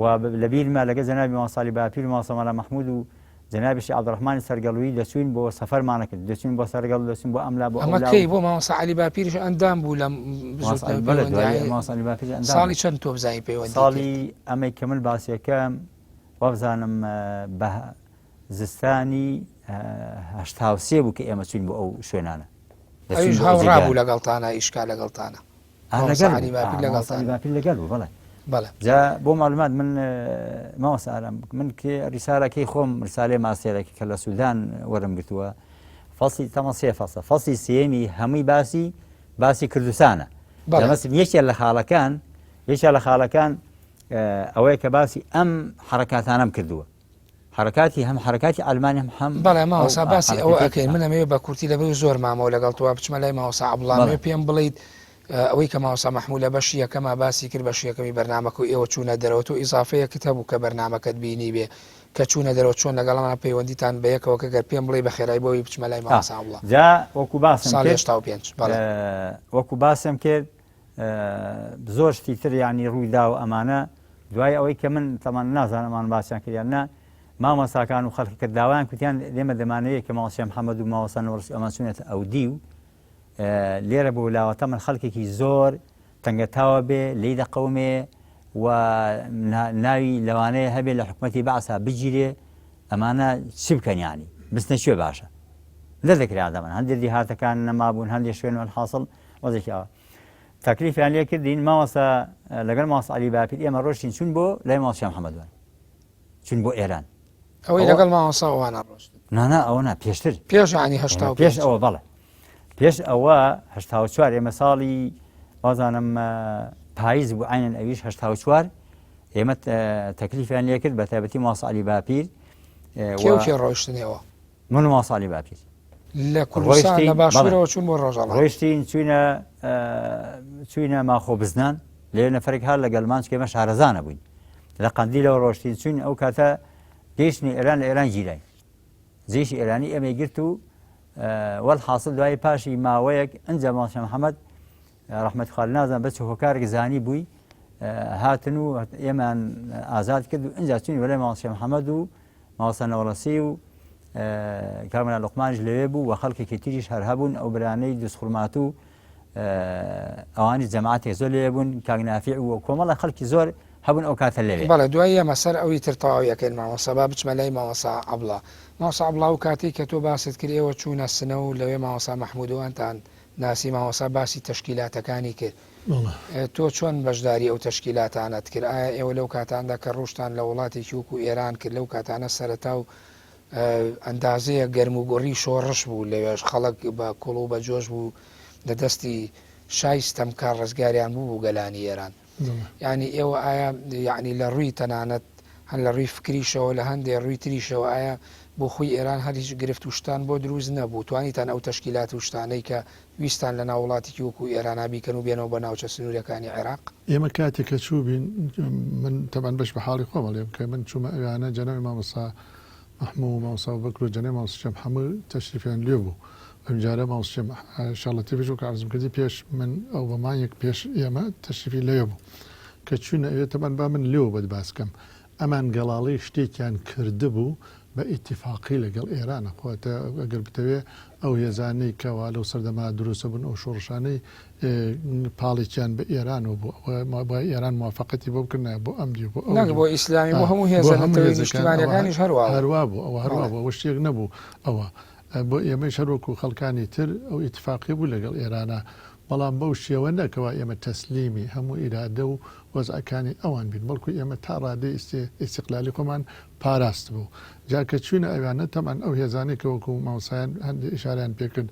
و لەبیرمە لەگەڵ جەنابی مامۆستا عەلی باپیر و مامۆستا مەلا مەحموود و جەنابی شێخ عەبدولڕەحمانی سەرگەڵوویی دەچووین بۆ سەفەرمانە کرد، دەچووین بۆ سەرگەڵ، دەچووین بۆ ئەملا بۆ ئەمە ئەولا کەی و بۆ مامۆستا عەلی باپیریش ئەندام بوو لەم مامۆستا بزووتنەوەی بەڵێ پەیوەندی دوایی ئایا مامۆستا عەلی باپیریش ئەندام ساڵی بوو. چەند تۆ بزانی پەیوەندی کرد؟ ساڵی ئەمەی کە من باسیەکەم وابزانم بە زستانی 83 بوو کە ئێمە چوین بۆ ئەو شوێنانە دەچوین ئەویش بۆ ئەو هاوڕا بوو جێگایانە. لەگەڵتانە ئیشکا لەگەڵتانە؟ ئا مامۆستا لەگەڵ عەلی بوو باپیر ئا مامۆستا عەلی لەگەڵتانە؟ باپیر لەگەڵ بوو بەڵێ. بەڵێ. جا بۆ معلومات من مامۆستا ئارام من کێ ریسالەکەی خۆم رسالەی ماستێرەکە کە لە سودان وەرم گرتووە فەصلی تەمە سێ فەصلە فەصلی سێمی هەمووی باسی باسی کوردستانە بەڵێ. مەسم یەکێ لە خاڵەکان یەکێ لە خاڵەکان ئەوەیە کە باسی ئەم حرەکاتانەم کردووە حرەکاتی هەم حرەکاتی ئەلمانی هەم هەم بەڵێ مامۆستا ئەو باسی ئەوە حرەکەتی ئەکەین من ئەمەوێ بە کورتی لەبەر زۆر مامەوە لەگەڵ تۆ بچمە لای مامۆستا عەبدوڵا بەڵێ. ئەمەوێ پێم بڵێیت ئەوەی کە مامۆستا مەحموو لە بەشی یەکەما باسی کرد بەشی یەکەمی بەرنامەکە و ئێوە چوونە دەرەوە تۆ ئیزافەیەکت هەبوو کە بەرنامەکەت بینیبێ کە چوونە دەرەوە چۆن لەگەڵمان پەیوەندیتان بە یەکەوە کە گەر پێم بڵێی بە خێرای بۆ ئەوی بچمە لای مامۆستا عەبدوڵا جا وەکو باسم ساڵی کرد 85 بەڵێ وەکو باسم کرد زۆر شتی تر یانی ڕوویدا و ئەمانە دوای ئەوەی کە من تەمان نازانم ئەمان باسیان کرد یان نا مامۆستاکان و خەڵکی کە داوایان کوتیان لێمە دەمانەوێت کە مامۆستا محەممەد و مامۆستا نەوڕسی ئەمان چوونەتە ئەودی و لێرە بۆ لاوەتە من خەڵکێکی زۆر تەنگەتاوە بێ لی دەقەومێ و ناوی لەوانەیە هەبێ لە حکوومەتی بەعسا بگیرێ ئەمانە چ بکەن یانی بستنە کوێ باشە نەدەکرا دەمن هەندێک دیهاتەکان نەمابوون هەندێک شوێن حاصل وەزێکی ئاوا تەکلیفیان لێ کردین مامۆستا لەگەڵ مامۆستا عەلی باپیر ئێمە ڕۆشتین چون بۆ لای مامۆستا محەممەد وان چون بۆ ئێران ئەوەی لەگەڵ مامۆستا ئەوانە ڕۆشتن نانا ئەوە نا پێشتر پێش عنی هەشتا پێش ئەوە بەڵێ پێش ئەوە 84 ئێمە ساڵی وازانم پاییز بوو عینەن ئەویش 84 ئێمە تەکلیفیان لێ کرد بە تایبەتی مامۆستا عەلی باپیر کێ ڕۆشتنەوە من و مامۆستا عەلی باپیر لە کوردستان لە باشوورەوە چوون بۆ ڕۆژهەڵات. ڕۆیشتین چوینە چوینە ماخۆ بزنان لێ نەفرێک هات لەگەڵمان چونکە ئێمە شارەزانە بووین لە قەندیلەوە ڕۆشتین چوین ئەو کاتە گەیشتنی ئێران لە ئێران گیراین جێشی ئێرانی ئێمەی گرت و وەلحاصل دوای پاشی ماوەیەک ئەنجا مامۆستا محەممەد ڕەحمەت خال نازان بە چ هۆکارێک زانی بووی هاتن و ئێمان ئازاد کرد و ئەنجا چوین وەلای مامۆستا محەممەد و مامۆستا نەوڕەسی و کاک مەلا لوقمانیش لەوێ بوو و خەڵکێکی تریش هەر هەبوون ئەو برانەی دوزخورماتوو ئەوانی جەماعەتێک زۆر لەوێ بوون کاک نافع و کۆمەڵە خەڵکی زۆر هەبوون ئەو کاتە لەوێ. بەڵێ دوای ئێمە سەر ئەوی تر تەواوی ئەکەین مامۆستا با بچمە لای مامۆستا عەبڵا مامۆستا عەبڵا ئەو کاتەی کە تۆ باست کرد ئێوە چوونە سنە و لەوێ مامۆستا مەحموودوانتان ناسی مامۆستا باسی تەشکیلاتەکانی کرد تۆ چۆن بەشداری ئەو تەشکیلاتانەت کرد؟ ئایا ئێوە لەو کاتاندا کە ڕووشتان لە وڵاتێکی وەکو ئێران کرد لەو کاتانە سەرەتا و ئەندازەیەک گەرموگوڕی شۆڕش بوو لەوێش خەڵک بە کوڵ و بە جۆش بوو لە دەستی شای ستەمکار ڕزگاریان بوو بوو گەلانی ئێران یعنی ئێوە ئایا یعنی لە ڕووی تەنانەت هەن لە ڕووی فکریشەوە لە هەندێ ڕووی تریشەوە ئایا بۆ خۆی ئێران هەر هیچ گرفت و شتان بۆ دروست نەبوو توانیتان ئەو تەشکیلات و شتانەی کە ویستتان لە ناو وڵاتێکی وەکوو ئێرانا بیکەن و بێنەوە بۆ ناوچە سنووریەکانی عێراق؟ ئێمە کاتێک کە چووبین، من تەبعەن بەش بە حاڵی خۆم ئەڵێم کە من چوومە ئەویانە جەنابی مامۆستا مەحموو و مامۆستا ئەبوبەکر و جەنابی مامۆستا شێخ محەموو تەشریفیان لێ بوو. ئەمجارە مامۆستا شێخ لەتیفیش وەک عەرزم کردی پێش من ئەو بە مانگێک پێش ئێمە تەشریفی لەوێ بوو. کە چووینە ئەوێ تەبعەن با من لێوە بۆت باس کەم. ئەمان گەڵاڵەی شتێکیان کردبوو بە ئیتیفاقی لەگەڵ ئێرانە خۆ ئەگەر بتەوێ ئەو هێزانەی کەوا لەو سەردەما دروستە بوون ئەو شۆڕشانەی پاڵێکیان بە ئێرانەوە بوو ئەوە ئێران موافقەتی بۆ بکردنایە بۆ ئەم دیو بۆ ئەو نەک بۆ ئیسلامی بۆ هەموو هێزە نەتەوەی نیشتیمانیەکانیش هەروا بوو. هەروا بوو ئەوە هەروا بوو ئەوە شتێک نەبوو ئەوە بۆ ئێمەیش هەر وەکوو خەڵکانی تر ئەو ئیتیفاقی بوو لەگەڵ ئێرانە بەڵام بەو شێوە نە کەوا ئێمە تەسلیمی هەموو ئیرادە و وەزعەکانی ئەوان بین بەڵکو ئێمە تا ڕادەی ئیستیقلالی خۆمان پاراستبوو جا کە چوینە ئەویانە تەبعەن ئەو هێزانەی کە وەکو مامۆستایان هەندێ ئیشارەیان پێکرد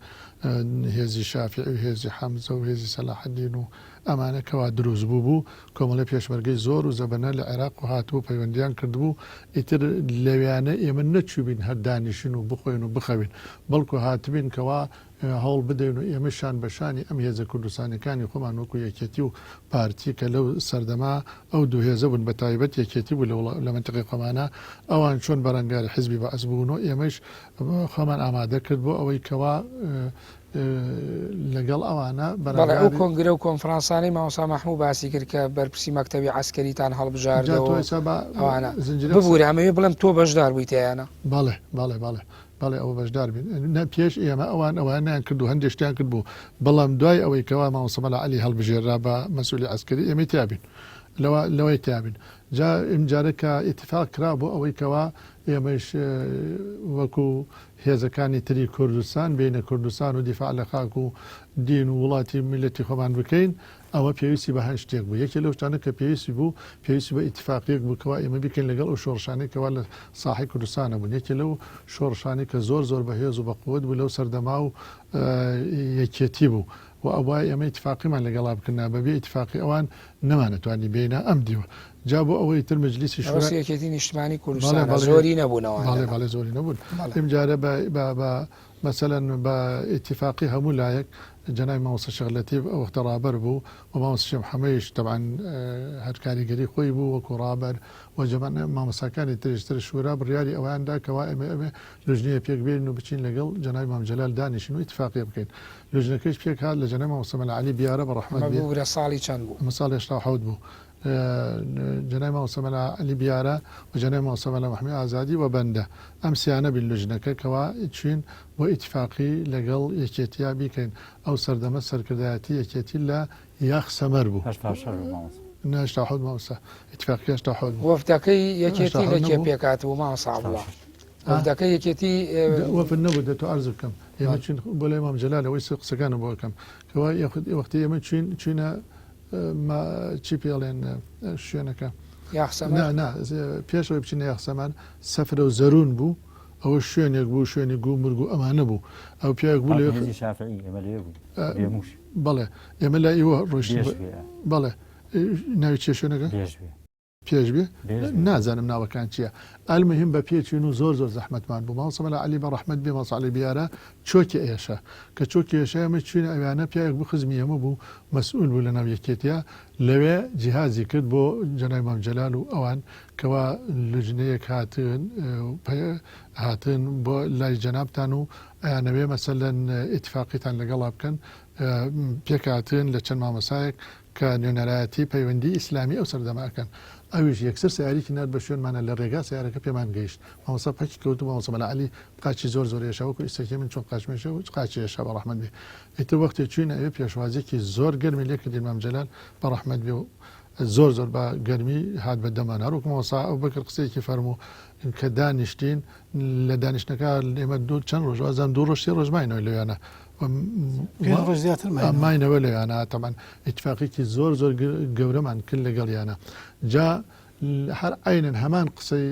هێزی شافیعی و هێزی حەمزە و هێزی سەلاحەدین و ئەمانە کەوا دروست بوو بوو کۆمەڵی پێشمەرگەی زۆر و زەبەنە لە عێراق و هاتبوو پەیوەندیان کردبوو ئیتر لەویانە ئێمە نەچووبین هەر دانیشین و بخۆین و بخەوین بەڵکو هاتبین کەوا هەوڵ بدەین و ئێمەش شان بە شانی ئەم هێزە کوردستانیەکانی خۆمان وەکو یەکێتی و پارتی کە لەو سەردەمە ئەو دوو هێزە بوون بە تایبەت یەکێتی بوو لە مەنتیقی خۆمانا ئەوان چۆن بەرەنگاری حیزبی بەعس بوون و ئێمەش خۆمان ئامادە کرد بۆ ئەوەی کەوا. لەگەڵ ئەوانە بەڵێ ئەو کۆنگرە و کۆنفرانسانەی مامۆستا مەحموو باسی کرد کە بەرپرسی مەکتەبی عەسکەریتان هەڵبژاردەوە ئەوانە ببوورە ئەمەوێ بڵێم تۆ بەشدار بووی تیایانە؟ بەڵێ بەڵێ بەڵێ بەڵێ ئەوە بەشدار بین نە پێش ئێمە ئەوان ئەوانیان کرد و هەندێک شتیان کرد بوو بەڵام دوای ئەوەی کەوا مامۆستا مەلا عەلی هەڵبژێرا بە مەسئولی عەسکەری ئێمەی تیا بین لەوە لەوەی تیا بین جا ئیمجارە کە ئیتفاق کرا بۆ ئەوەی کەوا ئێمەش وەکو هێزەکانی تری کوردستان بێینە کوردستان و دیفاع لە خاک و دین و وڵاتی میللەتی خۆمان بکەین، ئەوە پێویستی بە هەند شتێک بوو. یەکێ لەو شتانە کە پێویستی بوو، پێویستی بە ئیتیفاقیەک بوو کەوا ئێمە بیکەین لەگەڵ ئەو شۆڕشانەی کەوا لە ساحەی کوردستانە بوون. یەکێ لەو شۆڕشانەی کە زۆر زۆر بەهێز و بەقوەت بوو لەو سەردەما و یەکێتی بوو و ئەبوایە ئێمە ئیتیفاقیمان لەگەڵا بکردنا، بەبێ ئیتیفاقی ئەوان نەمانەتوانی بێینە ئەم دیوە. جا بۆ ئەوەی تر مەجلیسی شورا. مەبەست یەکێتی نیشتمانی کوردستانە زۆری نەبوون ئەوان. بەڵێ بەڵێ زۆری نەبوون. ئیمجارە بە بە بە مەسەلەن بە ئیتیفاقی هەموو لایەک جەنابی مامۆستا شێخ لەتیف ئەو وەختە ڕابەر بوو و مامۆستا شێخ محەمەدیش تەبعەن هەر کاریگەری خۆی بوو وەکوو ڕابەر و جەمان مامۆستاکانی تریش تر شورا بڕیاری ئەوەیان دا کەوا ئێمە ئەبێ لوجنەیە پێک بێنین و بچین لەگەڵ جەنابی مام جەلال دانیشین و ئیتیفاقیە بکەین. لوجنەکەیش پێک هات لە جەنابی مامۆستا مەلا عەلی بیارە بە ڕەحمەت ئەمە بێ. ببورە ساڵی چەند بوو؟ ئەمە ساڵی 87 بوو. جەنابی مامۆستا مەلا عەلی بیارە و جەنابی مامۆستا مەلا مەحموی ئازادی و بەندە ئەم سیانە بین لوجنەکە کەوا چوین بۆ ئیتیفاقی لەگەڵ یەکێتیا بیکەین ئەو سەردەمە سەرکردایەتی یەکێتی لە یاخ سەمەر بوو. 86 بوو مامۆستا. نا 87 مامۆستا ئیتیفاقی 87 بوو. وەفدەکەی یەکێتی 87 لە کێ نەبوو؟ پێکهاتبوو مامۆستا عەبدوڵا؟ وەفدەکەی یەکێتی وەفد نەبوو دە تۆ عەرز بکەم ئێمە چوین بۆ لای مام جەلال ئەوەی قسەکانم بۆ ئەکەم کەوا یەخود وەختی ئێمە چوین چوینە ما چی پێڵێن شوێنەکە یاخسەمەر؟ نا نا پێش ئەوەی بچینە یاخسەمان سەفرە و زەروون بوو ئەوە شوێنێک بوو شوێنی گوو مرگ و ئەمانە بوو ئەو پیاوێک بوو لەوێ هێزی شافعی ئێمە لەوێ بووین بێموش بەڵێ ئێمە لای ئێوە ڕۆیشتین بێژ بێ بەڵێ ناوی چیە شوێنەکە؟ بێژ بێ پێش بێ نازانم ناوەکان چیە المهم بە پێ چوین و زۆر زۆر زەحمەتمان بوو مامۆستا مەلا عەلی بە ڕەحمەت بێ مامۆستا عەلی بیارە چۆکی ئێشە کە چۆکی ئێشە ئێمە چوینە ئەویانە پیاوێک بوو خزمی ئێمە بوو مەسئول بوو لەناو یەکێتیا لەوێ جیهازی کرد بۆ جەنابی مام جەلال و ئەوان کەوا لوجنەیەک هاتن هاتن بۆ لای جەنابتان و ئەیانەوێ مەسەلەن ئیتفاقیتان لەگەڵا بکەن پێکهاتن لە چەند مامۆسایەک کە نوێنەرایەتی پەیوەندی ئیسلامی ئەو سەردەمە ئەکەن ئەویش یەکسەر سەیارێکی نارد بە شوێنمانا لە رێگا سەیارەکە پێمان گەیشت مامۆستا پەکی کەوت و مامۆستا مەلا عەلی قاچی زۆر زۆر ئێشا وەکو ئیستەکەی من چۆن قاچم ئێشا و قاچی ئێشا بە ڕەحمەت بێ ئیتر وەختێ چوینە ئەوێ پێشوازیەکی زۆر گەرمی لێ کردین مام جەلال بە ڕەحمەت بێ و زۆر زۆر بە گەرمی هات بە دەمان هەروەکو مامۆستا ئەبوبەکر قسەیەکی فەرموو کە دانیشتین لە دانیشتنەکە ئێمە دوو چەند ڕۆژ وازان دوو ڕۆژ سێ ڕۆژ ماینەوە لەویانە ماینەوە لەویانە تەمان ئیتفاقێکی زۆر زۆر گەورەمان کرد لەگەڵیانە جا هەر عینەن هەمان قسەی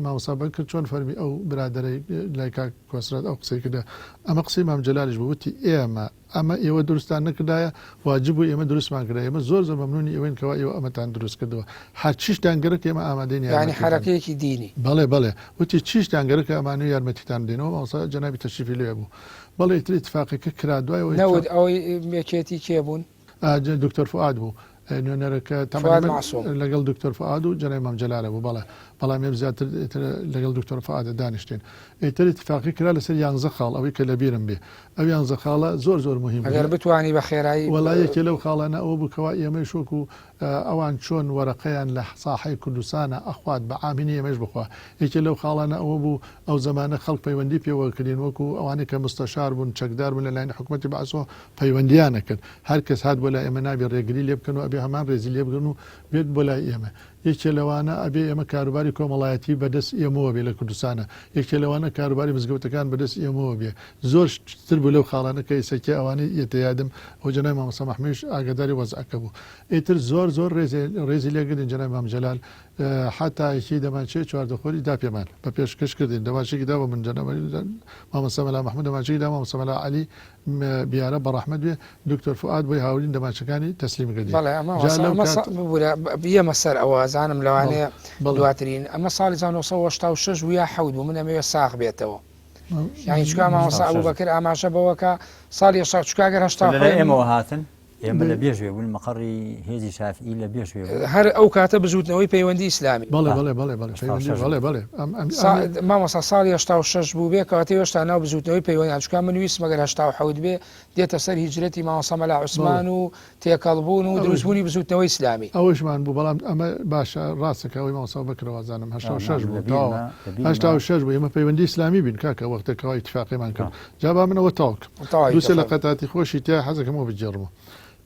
مامۆستا بەکر چۆن فەرمی ئەو برادەرەی لای کاک کۆسرەت ئەو قسەی کردە ئەمە قسەی مام جەلالیش بوو وتی ئێمە ئەمە ئێوە دروستان نەکردایە واجب بوو ئێمە دروستمان کردایە ئێمە زۆر زۆر مەمنونی ئێوەین کەوا ئێوە ئەمەتان دروست کردووە هەرچیشتان گەرەکە ئێمە ئامادەین یانی یارمەتیتان حەرەکەیەکی دینی. بەڵێ بەڵێ وتی چیشتان گەرەکە ئەمانەوێ یارمەتیتان بدەین ئەوە مامۆستا جەنابی تەشریفی لێ بوو بەڵێ ئیتر ئیتفاقەکە کرا دوای ئەوەی نەوت ئەوەی یەکێتی کێ بوون؟ دکتۆر فوئاد بوو نوێنەرەکە فوئاد مەعسوم. لەگەڵ دکتۆر فوئاد و جەنابی مام جەلالە بوو بەڵێ بەڵام ئێمە زیاتر ئیتر لەگەڵ دکتۆر فوئادە دانیشتین ئیتر ئیتفاقی کرا لەسەر یانزە خاڵ ئەوەی کە لەبیرم بێ ئەو یانزە خاڵە زۆر زۆر موهیم بوو. ئەگەر بتوانی بە خێرایی. وەڵا یەکێ لەو خاڵانە ئەوە بوو کەوا ئێمەیش وەکوو ئەوان چۆن وەرەقەیان لە ساحەی کوردستانا ئەخوات بە عامینی ئێمەیش بخوا. یەکێ لەو خاڵانە ئەوە بوو ئەو زەمانە خەڵک پەیوەندی پێوە کردین وەکوو ئەوانەی کە مستەشار بوون چەکدار بوون لە لایەن حکومەتی بەعسەوە پەیوەندیان ئەکرد. هەر کەس هات بۆ لای ئێمە نابێ ڕێگری لێ بکەن و ئەبێ هەمان ڕێزی لێ بگرن و بێت بۆ لای ئێمە. یەکێ لەوانە ئەبێ ئێمە کاروباری کۆمەڵایەتی بە دەست ئێمەوە بێ لە کوردستانا. یەکێ لەوانە کاروباری مزگەوتەکان بە دەست ئێمەوە بێ. زۆر شت تر بوو لەو خاڵانە کە ئیستا کێ ئەوانەی یەتە یادم ئەو جەنابی مامۆستا مەحمویش ئاگاداری وەزعەکە بوو. ئیتر زۆر زۆر ڕێزی ڕێزی لێ گرتین جەنابی مام جەلال حەتا یەکی دەمانچەی چواردەخۆری دا پێمان بە پێشکەش کردین دەمانچەیەکی دا بە من جەنابی مامۆستا مەلا مەحموود دەمانچەیەکی دا مامۆستا مەلا عەلی بیارە بەڕەحمەت بێ دکتۆر فوئاد بۆی هاورین دەمانچەکانی تەسلیم کردین بەڵێ ئەمە جا لەو ئەمە کات ببورە بیەمە سەر ئەوە زانم بەڵێ لەوانەیە بەڵێ دواترین ئەمە ساڵی 1986 بوو یا حەوت بوو من ئەمەوێ ساغ بێتەوە یانی چکا مامۆستا 86 ئەبوبەکر ئاماژە بەوەکە ساڵی هەشتا چکا گەر هەشتا لەلای خۆی ئێمەوە هاتن؟ ئێمە لە بێژوێ بوون مەقەڕی هێزی شافعی لە بێژوێ بوو. هەر ئەو کاتە بزووتنەوەی پەیوەندی ئیسلامی. بەڵێ بەڵێ بەڵێ بەڵێ پەیوەندی بەڵێ بەڵێ ئەم ئەم مامۆستا ساڵی 86 بوو بێ کەواتە هێشتا ناو بزووتنەوەی پەیوەندی چونکە من ویستم ئەگەر 87 بێ دێتە سەر هیجرەتی مامۆستا مەلا عوسمان و تێکەڵبوون و دروستبوونی بزووتنەوەی ئیسلامی. ئەوەشمان بوو بەڵام ئەمە باشە ڕاستە کە ئەوەی مامۆستا بەکرە وازانم 86 بوو تەواوە 86 بوو ئێمە پەیوەندی ئیسلامی بین کاکە وەختێک کەوا ئیتفاقیمان کرد جا با من ئەوە تەواو کەم. دووسێ لە قەتاتی خۆشی تیا حەزەکەم ئەوە بگێڕمەوە.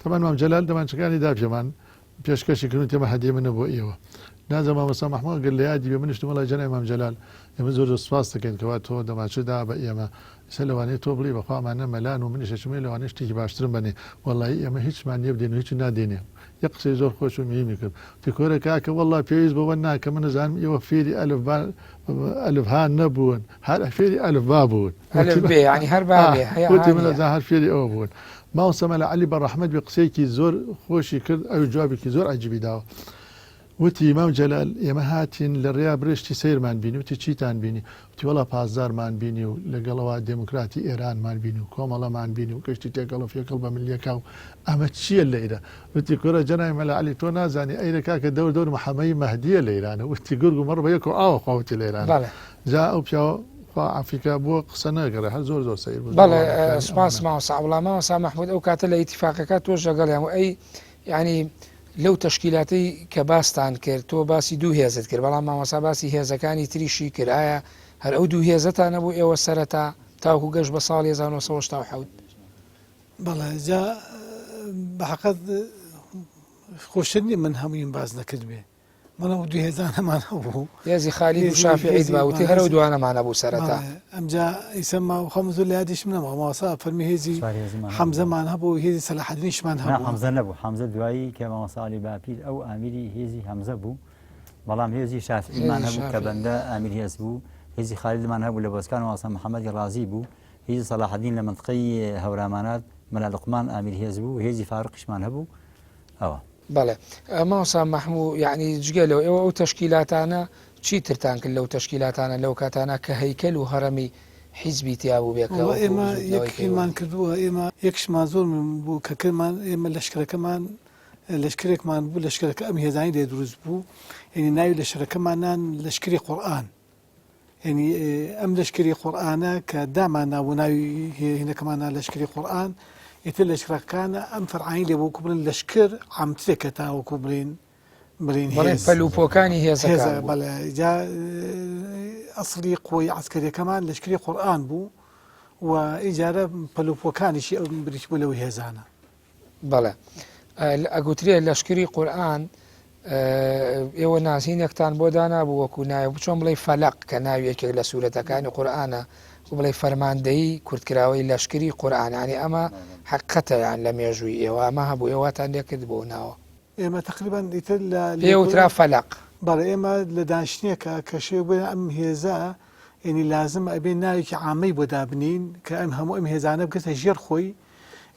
تەبعەن مام جەلال دەمانچەکانی دا پێمان پێشکەشی کردن وتی ئەمە هەدیەی منە بۆ ئێوە. نازانم مامۆستا مەحموو ئەگەر لە یادی بێ منیش وتم وەڵای جەنابی مام جەلال ئێمە زۆر زۆر سوپاست دەکەین کەوا تۆ دەمانچەت دا بە ئێمە ئیستا لەوانەیە تۆ بڵێی بەخوا ئەمانە مەلان و منیش ئەچم لەوانەیە شتێکی باشترم بەنێ وەڵایی ئێمە هیچمان نیە بدەین و هیچ نادەینێ یەک قسەی زۆر خۆش و مهیمی کرد وتی کورە کاکە وەڵا پێویست بەوە ناکە من ئەزانم ئێوە فێری ئەلف با ئەلف ها نەبوون هەر فێری ئەلف با بوون ئەلف بێ یانی هەر با بێ هەیە وتی من ئەزانم هەر فێری ئەوە بوون مامۆستا مەلا عەلی بە ڕەحمەت بێ قسەیەکی زۆر خۆشی کرد ئەویش جوابێکی زۆر عەجیبی داوە وتی، مام جەلال ئێمە هاتین لە ڕێیا برێ شتی سەیرمان بینی، وتی، چیتان بینی؟ وتی، وەڵا پاسدارمان بینی و لەگەڵەوە دێموکراتی ئێرانمان بینی و کۆمەڵەمان بینی و گەشتی تێکەڵ و فێکەڵ بە ملیەکا و ئەمە چییە لەیرە؟ وتی، کورە جەنابی مەلا عەلی تۆ نازانی ئەیرە کاکە دەور دەور محەمەی مەهدییە لەیرانە، وتی، گورگ و مەڕ بە یەکەوە ئاوە خوا وتی لەیرانە. جا ئەو پیاوە خوا عەفوی کا بۆ قسە نەگەڕێ هەر زۆر زۆر سەیر بوو. بەڵێ سوپاس مامۆستا عەبدوڵا. مامۆستا مەحموود ئەو کاتە لە ئیتیفاقەکە تۆش لەگەڵیان بوو ئەی یانی لەو تەشکیلاتەی کە باستان کرد تۆ باسی دوو هێزت کرد بەڵام مامۆستا باسی هێزەکانی تریشی کرد ئایا هەر ئەو دوو هێزەتان نەبوو ئێوە سەرەتا تاوەکو گەشت بە ساڵی 1970؟ بەڵێ جا بە حەقت خۆشتر نییە من هەموویم باس نەکردبێ بەڵام ئەو دوو هێزانەمان هەبوو. هێزی خالید و شافیعیت با وتی هەر ئەو دوانەمان هەبوو سەرەتا. ئەمجا ئیسە ما خۆم زۆر لە یادیشم نەما مامۆستا فەرمی هێزی حەمزەمان هەبوو هێزی سەلاحەدینیشمان هەبوو. حەمزە نەبوو حەمزە دوایی کە مامۆستا عەلی باپیر ئەو ئامیری هێزی حەمزە بوو بەڵام هێزی شافعیمان هەبوو کە بەندە ئامیر هێز بوو هێزی خالیدمان هەبوو لە بۆسکان مامۆستا محەممەدی ڕازی بوو هێزی سەلاحەدین لە مەنتقەی هەورامانات مەلا لوقمان ئامیر هێز بوو هێزی فاروقیشمان هەبوو ئەوە. بەڵێ مامۆستا مەحموو یەعنی جگە لەو ئێوە ئەو تەشکیلاتانە چی ترتان کرد لەو تەشکیلاتانە لەو کاتانە کە هەیکەل و هەڕەمی حیزبی تیا بوو بێ کە وەڵا ئێمە یەک هینمان کردووە ئێمە یەک شتمان زۆر مهم بوو کە کردمان ئێمە لەشکرەکەمان لەشکرێکمان بوو لەشکرەکە ئەم هێزانی لێ دروست بوو یعنی ناوی لەشکرەکەمان نان لەشکری قورئان یعنی ئەم لەشکری قورئانە کە دامان نابوو ناوی هینەکەمان نا لەشکری قورئان ئیتر لەشکرەکان ئەم فەرعانی لێ بوو بڵێن لەشکر عامترێکە تاوەکو بڵێن بڵێن بەڵێ هێز پەل و پۆکانی هێزەکان هێزە بوو. بەڵێ جا ئەسڵی قوەی عەسکەریەکەمان لەشکری قورئان بوو و ئیجارە پەل و پۆکانیشی ئەو بریتی بوو لەو هێزانە. بەڵێ ئەگوترێ لەشکری قورئان ئێوە ناسینێکتان بۆ دانابوو وەکو ناوی چۆن بڵێ فەلق کە ناوی یەکێک لە سوورەتەکانی قورئانە و بڵێ فەرماندەیی کورتکراوەی لەشکری قورئان ینی ئەمە حەقەتە یان لە مێژووی ئێوە ئەمە هەبوو ئێوەتان لێکرد بۆ ناوە ئێمە تقریبا ئیتر لە پێوترا فەلق. بەڵێ ئێمە لە دانیشتنێکە کە شێ بێ ئەم هێزە یعنی لازم ئەبێ ناوێکی عامەی بۆ دابنین کە ئەم هەموو ئەم هێزانە بگرتە ژێر خۆی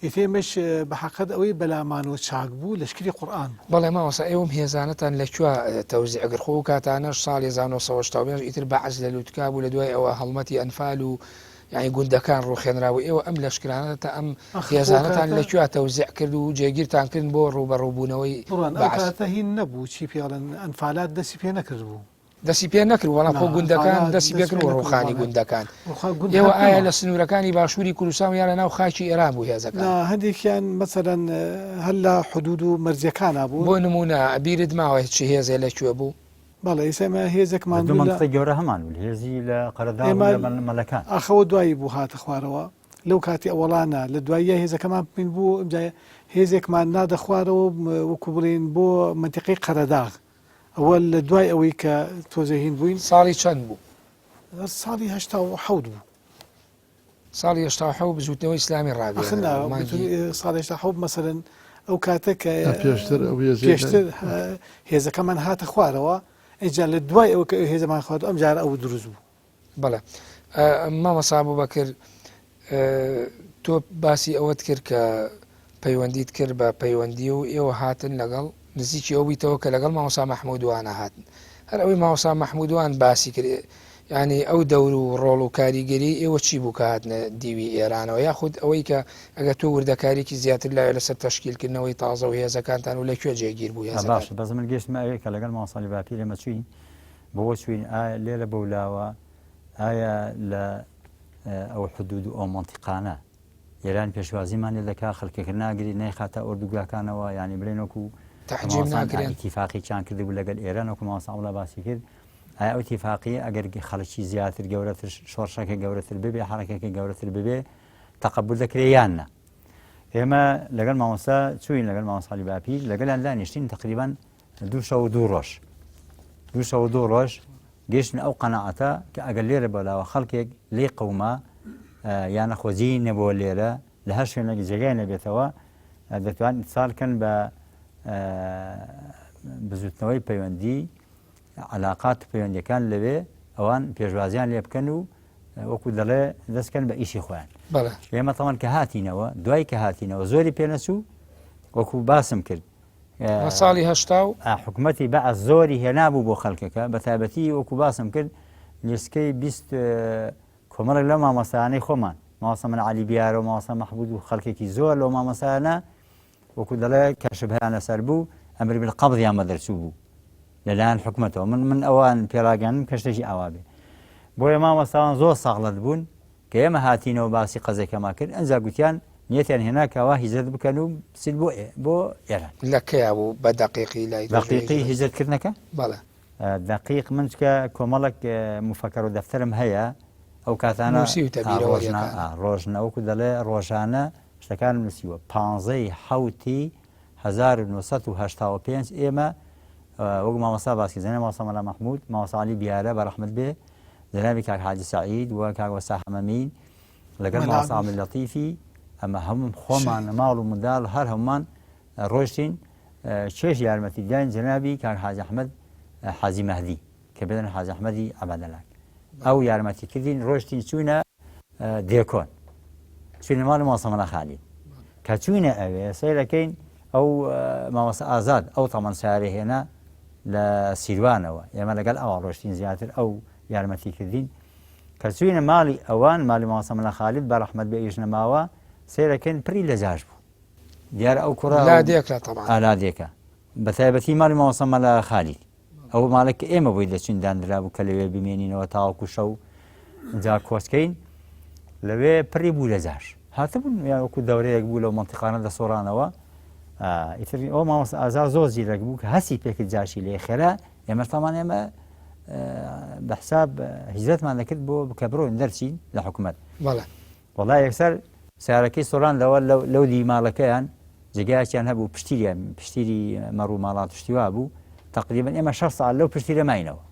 ئیتر ئێمەش بە حەقت ئەوەی بەلامانەوە چاک بوو لەشکری قورئان بوو. بەڵێ مامۆستا ئێوەم هێزانەتان لە کوێ تەوزیع کرد خۆ ئەو کاتانەش ساڵی 1985 ئیتر بەعس لە لوتکا بوو لە دوای ئەوە هەڵمەتی ئەنفال و یانی گوندەکان ڕوخێنرابوو ئێوە ئەم لەشکرانە تا ئەم ئاخر خۆ هێزانەتان کاتە لە کوێ تەوزیع کرد و جێگیرتان کردن بۆ ڕووبەڕووبوونەوەی بڕوان ئەو بەعس؟ کاتە هین نەبوو چی پێڵێن ئەنفالات دەستی پێ نەکردبوو. دەستی پێ نەکرد بەڵام خۆ گوندەکان دەستی پێکرد و ڕوخانی گوندەکان ئێوە ئایا لە سنوورەکانی باشووری کوردستان یا لە ناو خاکی ئێران بوو هێزەکان؟ هەندێکیان مەسەلەن هەر لە حدود و مەرجەکانا بوون. بۆ نموونە بیرت ماوە چ هێزێ لە کوێ بوو؟ بەڵێ ئێستا ئێمە هێزێکمان دوو مەنتقەی گەورە هەمان بوو هێزی لە قەرەداغ و لە مەلەکان. ئاخەوە دوایی بوو هاتە خوارەوە لەو کاتی ئەوەڵانە لە دواییە هێزەکەمان پین بوو ئینجا هێزێکمان نادە خوارەوە وەکو بڵێین بۆ مەنتیقەی قەرەداغ ئەوە لە دوای ئەوەی کە تۆزێ هین بووین. ساڵی چەند بوو؟ ساڵی 87 بوو. ساڵی 87 بزووتنەوەی ئیسلامی ڕاگەیەنرا بوو، مانگی. ساڵی 87 مەسەلەن ئەو کاتە کە پێشتر ئەو هێزەی پێشتر هێزەکەمان هاتە خوارەوە، ئینجا لە دوای ئەوە کە هێزەمان خوارد ئەم جارە ئەو دروست بوو. بەڵێ مامۆستا ئەبوبەکر تۆ باسی ئەوەت کرد کە پەیوەندیت کرد بە پەیوەندی و ئێوە هاتن لەگەڵ نزیکی ئەو بیتەوە کە لەگەڵ مامۆستا مەحمودوانە هاتن هەر ئەوەی مامۆستا مەحمودوان باسی کرد. یانی ئەو دەور و ڕۆڵ و کاریگەری ئێوە چی بوو کە هاتنە دیوی ئێرانەوە یاخود ئەوەی کە ئەگەر تۆ وردەکاریکی زیاتر لایە لەسەر تەشکیلکردنەوەی تازە و هێزەکانتان و لە کوێ جێگیر بوو هێزەکان؟ باشە بەس من گەشتمە ئەوێ کە لەگەڵ مامۆستا عەلی باپیر ئێمە چووین بۆ چووین ئایا لێرە بەولاوە ئایا لە ئەو حدود و ئەو مەنتیقانە ئێران پێشوازیمان لێ دەکا خەڵکەکە ناگری نایخاتە ئۆردوگاکانەوە یانی بڵێن وەکو تەحجیم ناکرێن ئیتیفاقێکیان کردبوو لەگەل ئێران وەکو مامۆستا عەبدوڵا باسی کرد ئایا ئەو ئیتیفاقیە ئەگەر خەڵکی زیاتر گەورەتر شۆڕشەکە گەورەتر ببێ حرەکەکە گەورەتر ببێ تەقبول دەکرێ یان نا ئێمە لەگەڵ مامۆستا چوین لەگەڵ مامۆستا عەلی باپیر لەگەڵیان دانیشتین تقریبان دوو شەو و دوو ڕۆژ دوو شەو و دوو ڕۆژ گەیشتن ئەو قەناعەتە کە ئەگەر لێرە بەلاوە خەڵکێک لێی قەوما یان نەخۆجی نەبووە لێرە لە هەر شوێنێک جێگای نەبێتەوە دەتوان ئیتسال کەن بە بزوتنەوەی پەیوەندی علاقات و پەیوەندەکان لەوێ ئەوان پێشوازیان لێ بکەن و وەکو دەڵێ دەستکەن بە ئیشی خۆیان ئێمە تەوان کە هاتینەوە دوای کە هاتینەوە زۆری پێنەچوو وەکو باسم کرد لە ساڵی هەشتا و. حکومەتی بەعس زۆری هێنابوو بۆ خەڵکەکە بە تایبەتی وەکو باسم کرد نزیکەی 20 کۆمەڵێک لەو مامۆستایانەی خۆمان مامۆستا من عەلی بیارە و مامۆستا مەحمود و خەڵکێکی زۆر لەو مامۆستایانە وەکو دەڵێ کە شبهیان لەسەر بوو ئەمر بالقبضیان بەدەرچوو بوو لەلایەن حکومەتەوە من من ئەوان پێڕاگەیاندم کە شتێکی ئاوا بێ بۆیە مامۆستاوان زۆر ساغڵەت بوون کە ئێمە هاتینەوە باسی قەزێکەمان کرد ئەنجا گوتیان نیەتیان هێنا کەوا هیجرەت بکەن و بچن بۆ بۆ ئێران. لە کەیا بوو بە دەقیقی لای تۆ دەقیقی هیجرەت کردنەکە؟ بەڵێ. دەقیق من چکە کۆمەڵێک موفەکەر و دەفتەرم هەیە ئەو کاتانە نووسیوتە بیرەوەریەکان. ڕۆژنە وەکو دەڵێ ڕۆژانە شتەکانم نووسیوە پانزەی حەوتی 1985 ئێمە وەک مامۆستا باسی زەنە مامۆستا مەلا مەحموود مامۆستا عەلی بیارە بە ڕەحمەت بێ جەنابی کاک حاجی سەعید و کاک وەستا حەمەمین لەگەڵ مامۆستا عەبدوللەتیفی ئەمە هەموو خۆمان ماڵ و منداڵ هەر هەمومان ڕۆشتین چێژ یارمەتی داین جەنابی کاک حاجی ئەحمەد حاجی مەهدی کە بێن حاجی ئەحمەدی عەبادەلاک ئەو یارمەتی کردین ڕۆشتین چوینە دێکۆن چوینە ماڵی مامۆستا مەلا خالید کە چوینە ئەوێ سەیرەکەین ئەو مامۆستا ئازاد ئەو تەمەن سارێ هێنا لە سیروانەوە ئێمە لەگەڵ ئەوە ڕۆشتین زیاتر ئەو یارمەتی کردین کە چوینە ماڵی ئەوان ماڵی مامۆستا مەلا خالید بە ڕەحمەت بێ ئیش نەماوە سەیرەکەین پڕی لە جاش بوو دیارە ئەو کوڕە لادێکە تەبعەن لادێکە بە تایبەتی ماڵی مامۆستا مەلا خالید ئەو ماڵە کە ئێمە بۆی دەچین داندرابوو کە لەوێ بمێنینەوە تاوەکو شەو جا کۆچکەین لەوێ پڕی بوو لە جاش هاتبوون یان وەکو دەورەیەک بوو لەو مەنتیقانە دەسۆڕانەوە ئیتر ئەو مامۆستا ئازا زۆر زیرەک بوو کە هەستی پێکرد جاشی لێ خێرا ئێمە تامان ئێمە بە حساب هیجرەتمان دەکرد بۆ کە بڕۆین دەرچین لە حکوومەت بەڵێ وەڵا یەکسەر سیارەکەی سۆڕاندەوە لەو دی ماڵەکەیان جێگایەکیان هەبوو پشتیریان پشتیری مەڕ و ماڵات شتی وا بوو تقریبا ئێمە شەش ساعت لەو پشتیرە ماینەوە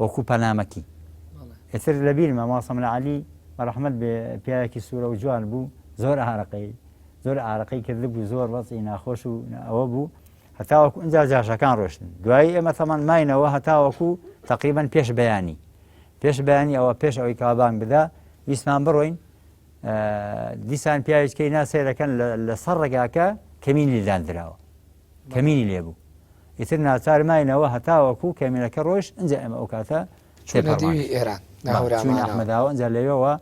وەکو پەنامەکی ئیتر لەبیرمە مامۆستا مەلا عەلی بە ڕەحمەت بێ پیاوێکی سوورە و جوان بوو زۆر ئارەقەی زۆر ئارەقەی کردبوو زۆر وەزعی ناخۆش و ئەوە بوو هەتاوەکو ئینجا جاشەکان ڕۆشتن دوایی ئێمە تەمان ماینەوە هەتاوەکو تقریبا پێش بەیانی پێش بەیانی ئەوە پێش ئەوەی کەوا بانگ بدا ویستمان بڕۆین دیسان پیاویچکەی نا سەیرەکەن لەسەر ڕێگاکە کەمینی لێداندراوە کەمینی لێبوو ئیتر ناچار ماینەوە هەتاوەکو کەمینەکە ڕۆیشت ئینجا ئێمە ئەو کاتە چوونە دیوی ئێران چوونە ئەحمەداوە ئینجا لەوێوە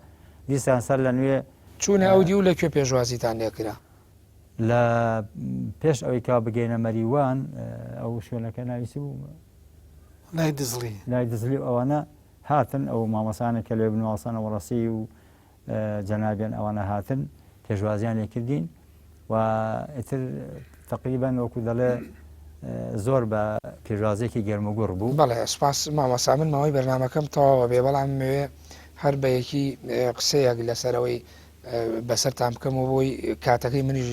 دیسان سەر لە نوێ چوونە ئەو دیو لە کوێ پێشوازیتان لێکرا لە پێش ئەوەی کا بگەینە مەریوان ئەو شوێنەکە ناوی چی بوو لای دزڵی لای دزڵی و ئەوانە هاتن ئەو مامۆسانە کە لێ بن مامۆسانە وەڕەسی و جەنابیان ئەوانە هاتن پێشوازیان لێکردین و ئیتر تقریبا وەکو دەڵێ زۆر بە پێشوازێکی گەرم و گوڕ بوو. بەڵێ سوپاس مامۆستا من ماوەی بەرنامەکەم تەواوە بێ بەڵام مەوێ هەر بە یەکی قسەیەک لەسەرەوەی بەسەرتان بکەم و بۆی کاتەکەی منیش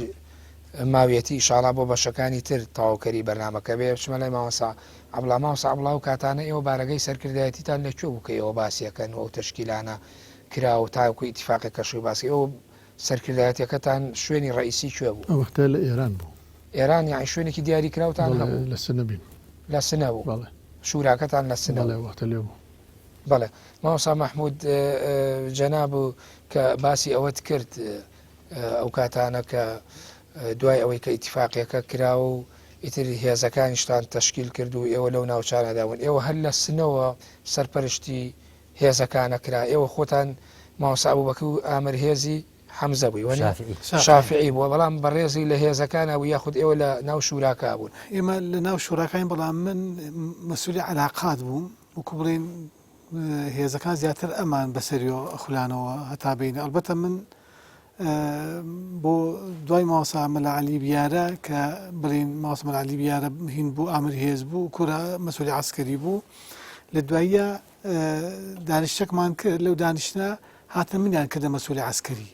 ماویەتی ئیشاڵا بۆ بەشەکانی تر تەواوکەری بەرنامەکە بێ بچمە لای مامۆستا عەبڵا مامۆستا عەبڵا ئەو کاتانە ئێوە بارەگای سەرکردایەتیتان لە کوێ بوو کە ئێوە باسیەکەن و ئەو تەشکیلانە کرا و تاوەکو ئیتیفاقێکەشی باسی ئێوە سەرکردایەتیەکەتان شوێنی ڕەئیسی کوێ بوو؟ ئەو وەختە لە ئێران بوو. ئێران یانی شوێنێکی دیاری کراوتان بەڵێ هەبوو؟ لە سنە بین. لە سنە بوو. بەڵێ. شوراکەتان لە سنە بەڵێ بوو. ئەو وەختە لێ بوو. بەڵێ مامۆستا مەحمود جەناب کە باسی ئەوەت کرد ئەو کاتانە کە دوای ئەوەی کە ئیتیفاقیەکە کرا و. ئیتر هێزەکانیشتان تەشکیل کرد و ئێوە لەو ناوچانەدا بوون، ئێوە هەر لە سنەوە سەرپەرشتی هێزەکانە کرا، ئێوە خۆتان مامۆستا ئەبوبەکر و ئامر هێزی حەمزە بووی وەنیە؟ شافعی. شافعی بووە، بەڵام بەڕێزی لە هێزەکانا بوو یاخود ئێوە لە ناو شوراکا بوون؟ ئێمە لە ناو شوراکاین بەڵام من مەسولی عەلاقات بووم، وەکو بڵێین هێزەکان زیاتر ئەمان بەسەریەوە ئەخولانەوە هەتا بینە، ئەڵبەتە من بۆ دوای مامۆستا مەلا عەلی بیارە کە بڵێین مامۆستا مەلا عەلی بیارە هین بوو ئامر هێز بوو کورە مەسولی عەسکەری بوو لە دواییە دانیشتەکمان کرد لەو دانیشتە هاتن منیان کردە مەسولی عەسکەری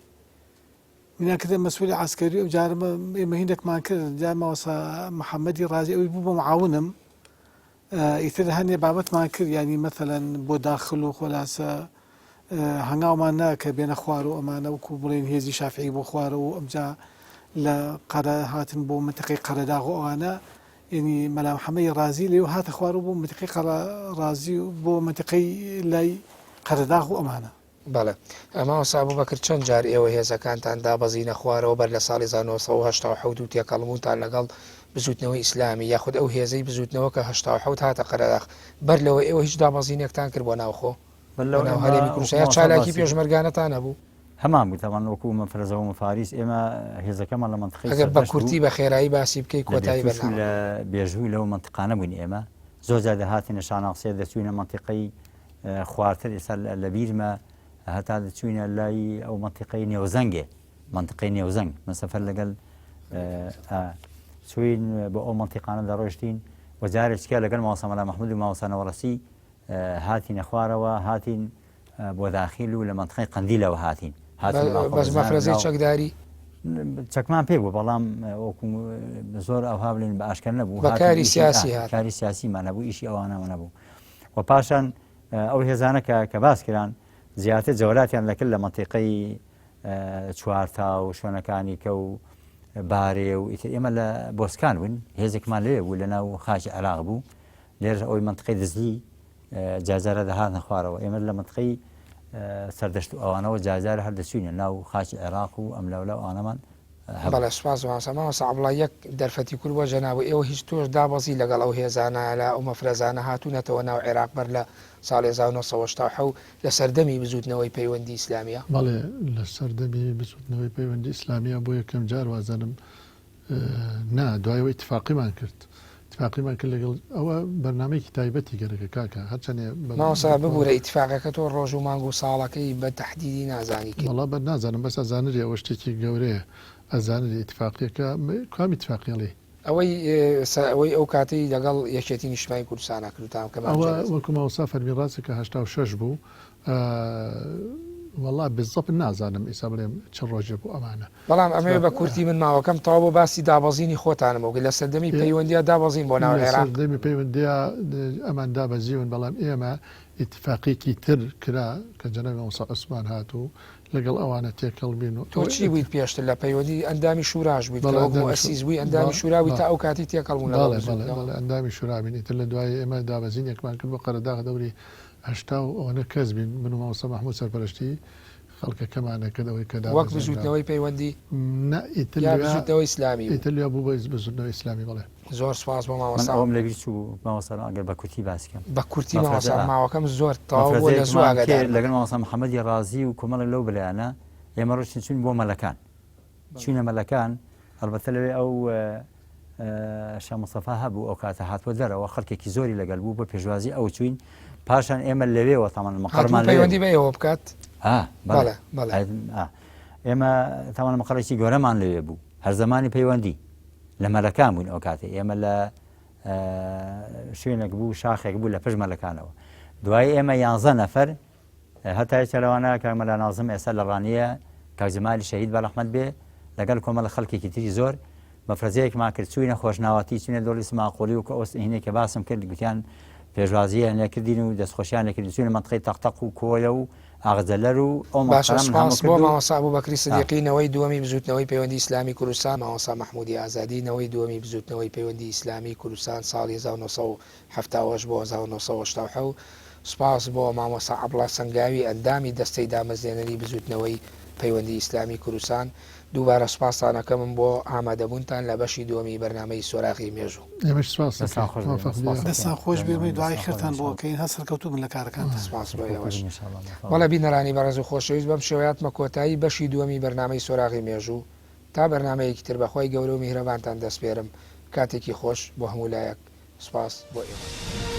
منیان کردە مەسولی عەسکەری ئەو جارمە ئێمە هینێکمان کرد جار مامۆستا محەممەدی ڕازی ئەوی بوو بە معاونم ئیتر هەنێ بابەتمان کرد یانی مەسەلەن بۆ داخل و خۆلاسە هەنگاومان نا کە بێنە خوار و ئەمانە وەکو بڵێن هێزی شافعی بۆ خوارەوە و ئەمجا لە قەرە هاتن بۆ منتیقەی قەرەداغ و ئەوانە یعنی مەلا محەممەدی ڕازی لێو هاتە خوارەوە بۆ منتیقەی قەرە ڕازی و بۆ منتیقەی لای قەرەداغ و ئەمانە. بەڵێ. مامۆستا ئەبوبەکر چەند جار ئێوە هێزەکانتان دابەزینە خوارەوە بەر لە ساڵی 1987 و تێکەڵبوونتان لەگەڵ بزووتنەوەی ئیسلامی یاخود ئەو هێزەی بزووتنەوە کە 87 هاتە قەرەداخ بەر لەوە ئێوە هیچ دابەزینێکتان کرد بۆ ناوخۆ بەر بۆ لەوە ناو ئێمە هەرێمی وەکو کوردستان یا مامۆستا چالاکی باسی کرد. پێشمەرگانەتان هەبوو؟ هەمان بوو تەبعەن وەکو مەفرەزە و مەفاریس ئێمە هێزەکەمان لە مەنتیقەی ئەگەر بە سەردەشت کورتی بوو بە خێرایی باسی بکەی لە کۆتایی بێتوش و بەرنامەکە. لە بێژوو لەو مەنتیقانە بووین ئێمە زۆر جار دەهاتینە شاناقسێ دەچووینە مەنتیقەی خوارتر ئێستا لە بیرمە هەتا دەچوینە لای ئەو مەنتیقەی نێوزەنگێ مەنتیقەی نێوزەنگ من سەفەر لەگەل چوین بۆ ئەو مەنتیقانە دەڕۆشتین و جارێکە لەگەل مامۆستا مەلا محمود و مامۆستا نەوەڕەسی هاتینە خوارەوە هاتین بۆ داخیل و لە مەنتیقەی قەندیلەوە هاتین بەس مەفرەزەی چەکداری چەکمان پێ بوو بەڵام وەکو زۆر ئەوها بڵێن بە ئاشکرا نەبوو بە کاری سیاسی کاری سیاسیمان هەبوو ئیشی ئەوانەوە نەبوو و پاشان ئەو هێزانە کە کە باس کران زیاتر جەولاتیان دەکرد لە مەنتیقەی چوارتا و شوێنەکانی کە و بارێ و ئیتر ئێمە لە بۆسکان بوون هێزێکمان لێ بوو لە ناو خاکی عێراق بوو لێرە ئەوی منطقەی دزلی جازارە دەهاتنە خوارەوە ئێمە لە منطقەی سەردەشت و ئەوانەوە جازارە هەر دەچوینە ناو خاکی عێراق و ئەملاولا ئەوانەمان بەڵێ سوپاس مامۆستا. مامۆستا عەبدوڵا یەک دەرفەتی کورت بۆ جەنابو ئێوە هیچ تۆش دابەزی لەگەڵ ئەو هێزانە لە ئەو مەفرەزانە هاتوونەتەوە ناو عێراق بەر لە ساڵی 1987 لە سەردەمی بزووتنەوەی پەیوەندی ئیسلامیە؟ بەڵێ لە سەردەمی بزووتنەوەی پەیوەندی ئیسلامیە بۆ یەکەم جار وازانم نا دوای ئەوە ئیتفاقیمان کرد ئیتفاقیمان کرد لەگەڵ ئەوە بەرنامەیەکی تایبەتی گەرەکە کاکە هەرچەنێ مامۆستا ببورە ئیتفاقەکە تۆ ڕۆژ و مانگ و ساڵەکەی بە تەحدیدی نازانی کەی. وەڵا بە نازانم بەس ئەزانرێ ئەوە شتێکی گەورەیە ئەزانرێ ئیتفاقیەکە کام ئیتفاقی ئەڵێی؟ ئەوەی ئەوەی ئەو کاتەی لەگەڵ یەکێتی نیشتمانی کوردستانا کردتان کە مام ئەوە جەلال. وەکو مامۆستا فەرمی ڕاستە کە 86 بوو وەڵا بالضبط نازانم ئیسا بڵێم چ ڕۆژێ بوو ئەمانە. بەڵام ئەمەوێ بە کورتی من ماوەکەم تەواو بۆ باسی دابەزینی خۆتانم بۆ لە سەردەمی پەیوەندیا دابەزین بۆ ناو لە عێراق. سەردەمی پەیوەندیا ئەمان دابەزیون بەڵام ئێمە ئیتفاقیکی تر کرا کە جەنابی مامۆستا عوسمان هات و لەگەڵ ئەوانە تێکەڵ بین و تۆ چی بوویت پێشتر لە پەیوەندی ئەندامی شوراش بوویت کە بەڵێ وەک ئەندامی شو موئەسیس بووی ئەندامی شورا بووی تا ئەو کاتەی تێکەڵ بوون لەگەڵ بەڵێ بەڵێ بزووتنەوە؟ بەڵێ ئەندامی شورا بین ئیتر لە دوایی ئێمە دابەزینێکمان کرد بۆ قەرەداغ دەوری 80 و ئەوەنە کەس بین من و مامۆستا مەحموود سەرپەرشتی خەڵکەکەمان ئەکرد ئەوەی کە وەک دامەزرێنرا. بزووتنەوەی پەیوەندی؟ نا ئیتر یا لەویا بزووتنەوەی ئیسلامی بوو؟ ئیتر لەویا بوو بە بزووتنەوەی ئیسلامی بەڵێ. زۆر سوپاس بۆ من مامۆستا. ئەوەم لەبیر چوو مامۆستا ئەگەر بە کورتی باسی کەم. بە کورتی مەفرەزە مامۆستا ئا. ماوەکەم زۆر تەواو بووە لە زوو مەفرەزەیەکمان کرد ئاگادارمە. لەگەڵ مامۆستا محەمەدی ڕازی و کۆمەڵێک لەو برایانە ئێمە ڕۆیشتین چووین بۆ مەلەکان. چووینە مەلەکان ئەڵبەتە لەوێ ئەو شا مستەفا هەبوو ئەو کاتە هاتووە دەرەوە خەڵکێکی زۆری لەگەل بوو بۆ پێشوازی ئەو چوین پاشان ئێمە لەوێوە تامان مقەرمان پەیوەندی بە ئێوە بکات ئێمە تاوان مقەڕێکی گەورەمان لەوێ بوو هەر زمانی پەیوەندی لە مەلەکان بوون ئەو کاتێ ئێمە لە شوێنێک بوو شاخێک بوو لە پشت مەلەکانەوە دوای ئێمە یانزە نەفەر هەتا یەکێ لەوانە کاک مەلا نازم ئێستا لە ڕانیە، کاک جەمالی شەهید بە ڕەحمەت بێ، لەگەڵ کۆمەڵە خەڵکێکی تری زۆر، مەفرەزەیەکمان کرد چووینە خۆشناوەتی، چووینە دۆڵی سماقوڵی و کە ئەو هینەی کە باسم کرد گوتیان پێشوازییان لێ کردین و دەستخۆشیان لێ کردین، چووینە مەنتقەی تەقتەق و کۆیە و ئاغجەلەر و ئەو باشە مەنتقانەمان هەموو سوپاس بۆ کرد و مامۆستا ئەبوبەکری ئا. سدیقی نەوەی دووەمی بزووتنەوەی پەیوەندی ئیسلامی کوردستان، مامۆستا مەحموودی ئازادی نەوەی دووەمی بزووتنەوەی پەیوەندی ئیسلامی کوردستان ساڵی 1978 بۆ 1987، سوپاس بۆ مامۆستا عەبڵا سەنگاوی ئەندامی دەستەی دامەزرێنەری بزووتنەوەی. پەیوەندی ئیسلامی کوردستان. دووبارە سوپاستان ئەکەمم بۆ ئامادەبوونتان لە بەشی دووەمی بەرنامەی سۆراغی مێژوو. ئێمەش سوپاست دەستان دەکەین. خۆش بێ. موفق سوپاس بی. دەستان خۆش بێ دەکەین. ئێمەی دوعای دەستان خۆش خێرتان بێ بۆ ان شاء ئەکەین هەر سەرکەوتوو بن لە کارەکانتان. سوپاس بۆ سەرکەوتوو ئێوەش. بن ان شاء اللە موفق بەڵێ بن. بینەرانی بەڕێز و خۆشەویست بەم شێوەیە هاتمە کۆتایی بەشی دووەمی بەرنامەی سۆراغی مێژوو. تا بەرنامەیەکی تر بەخوای گەورە و میهرەبانتان دەسپێرم. کاتێکی خۆش بۆ هەموو لایەک. سوپاس بۆ ئێوەش.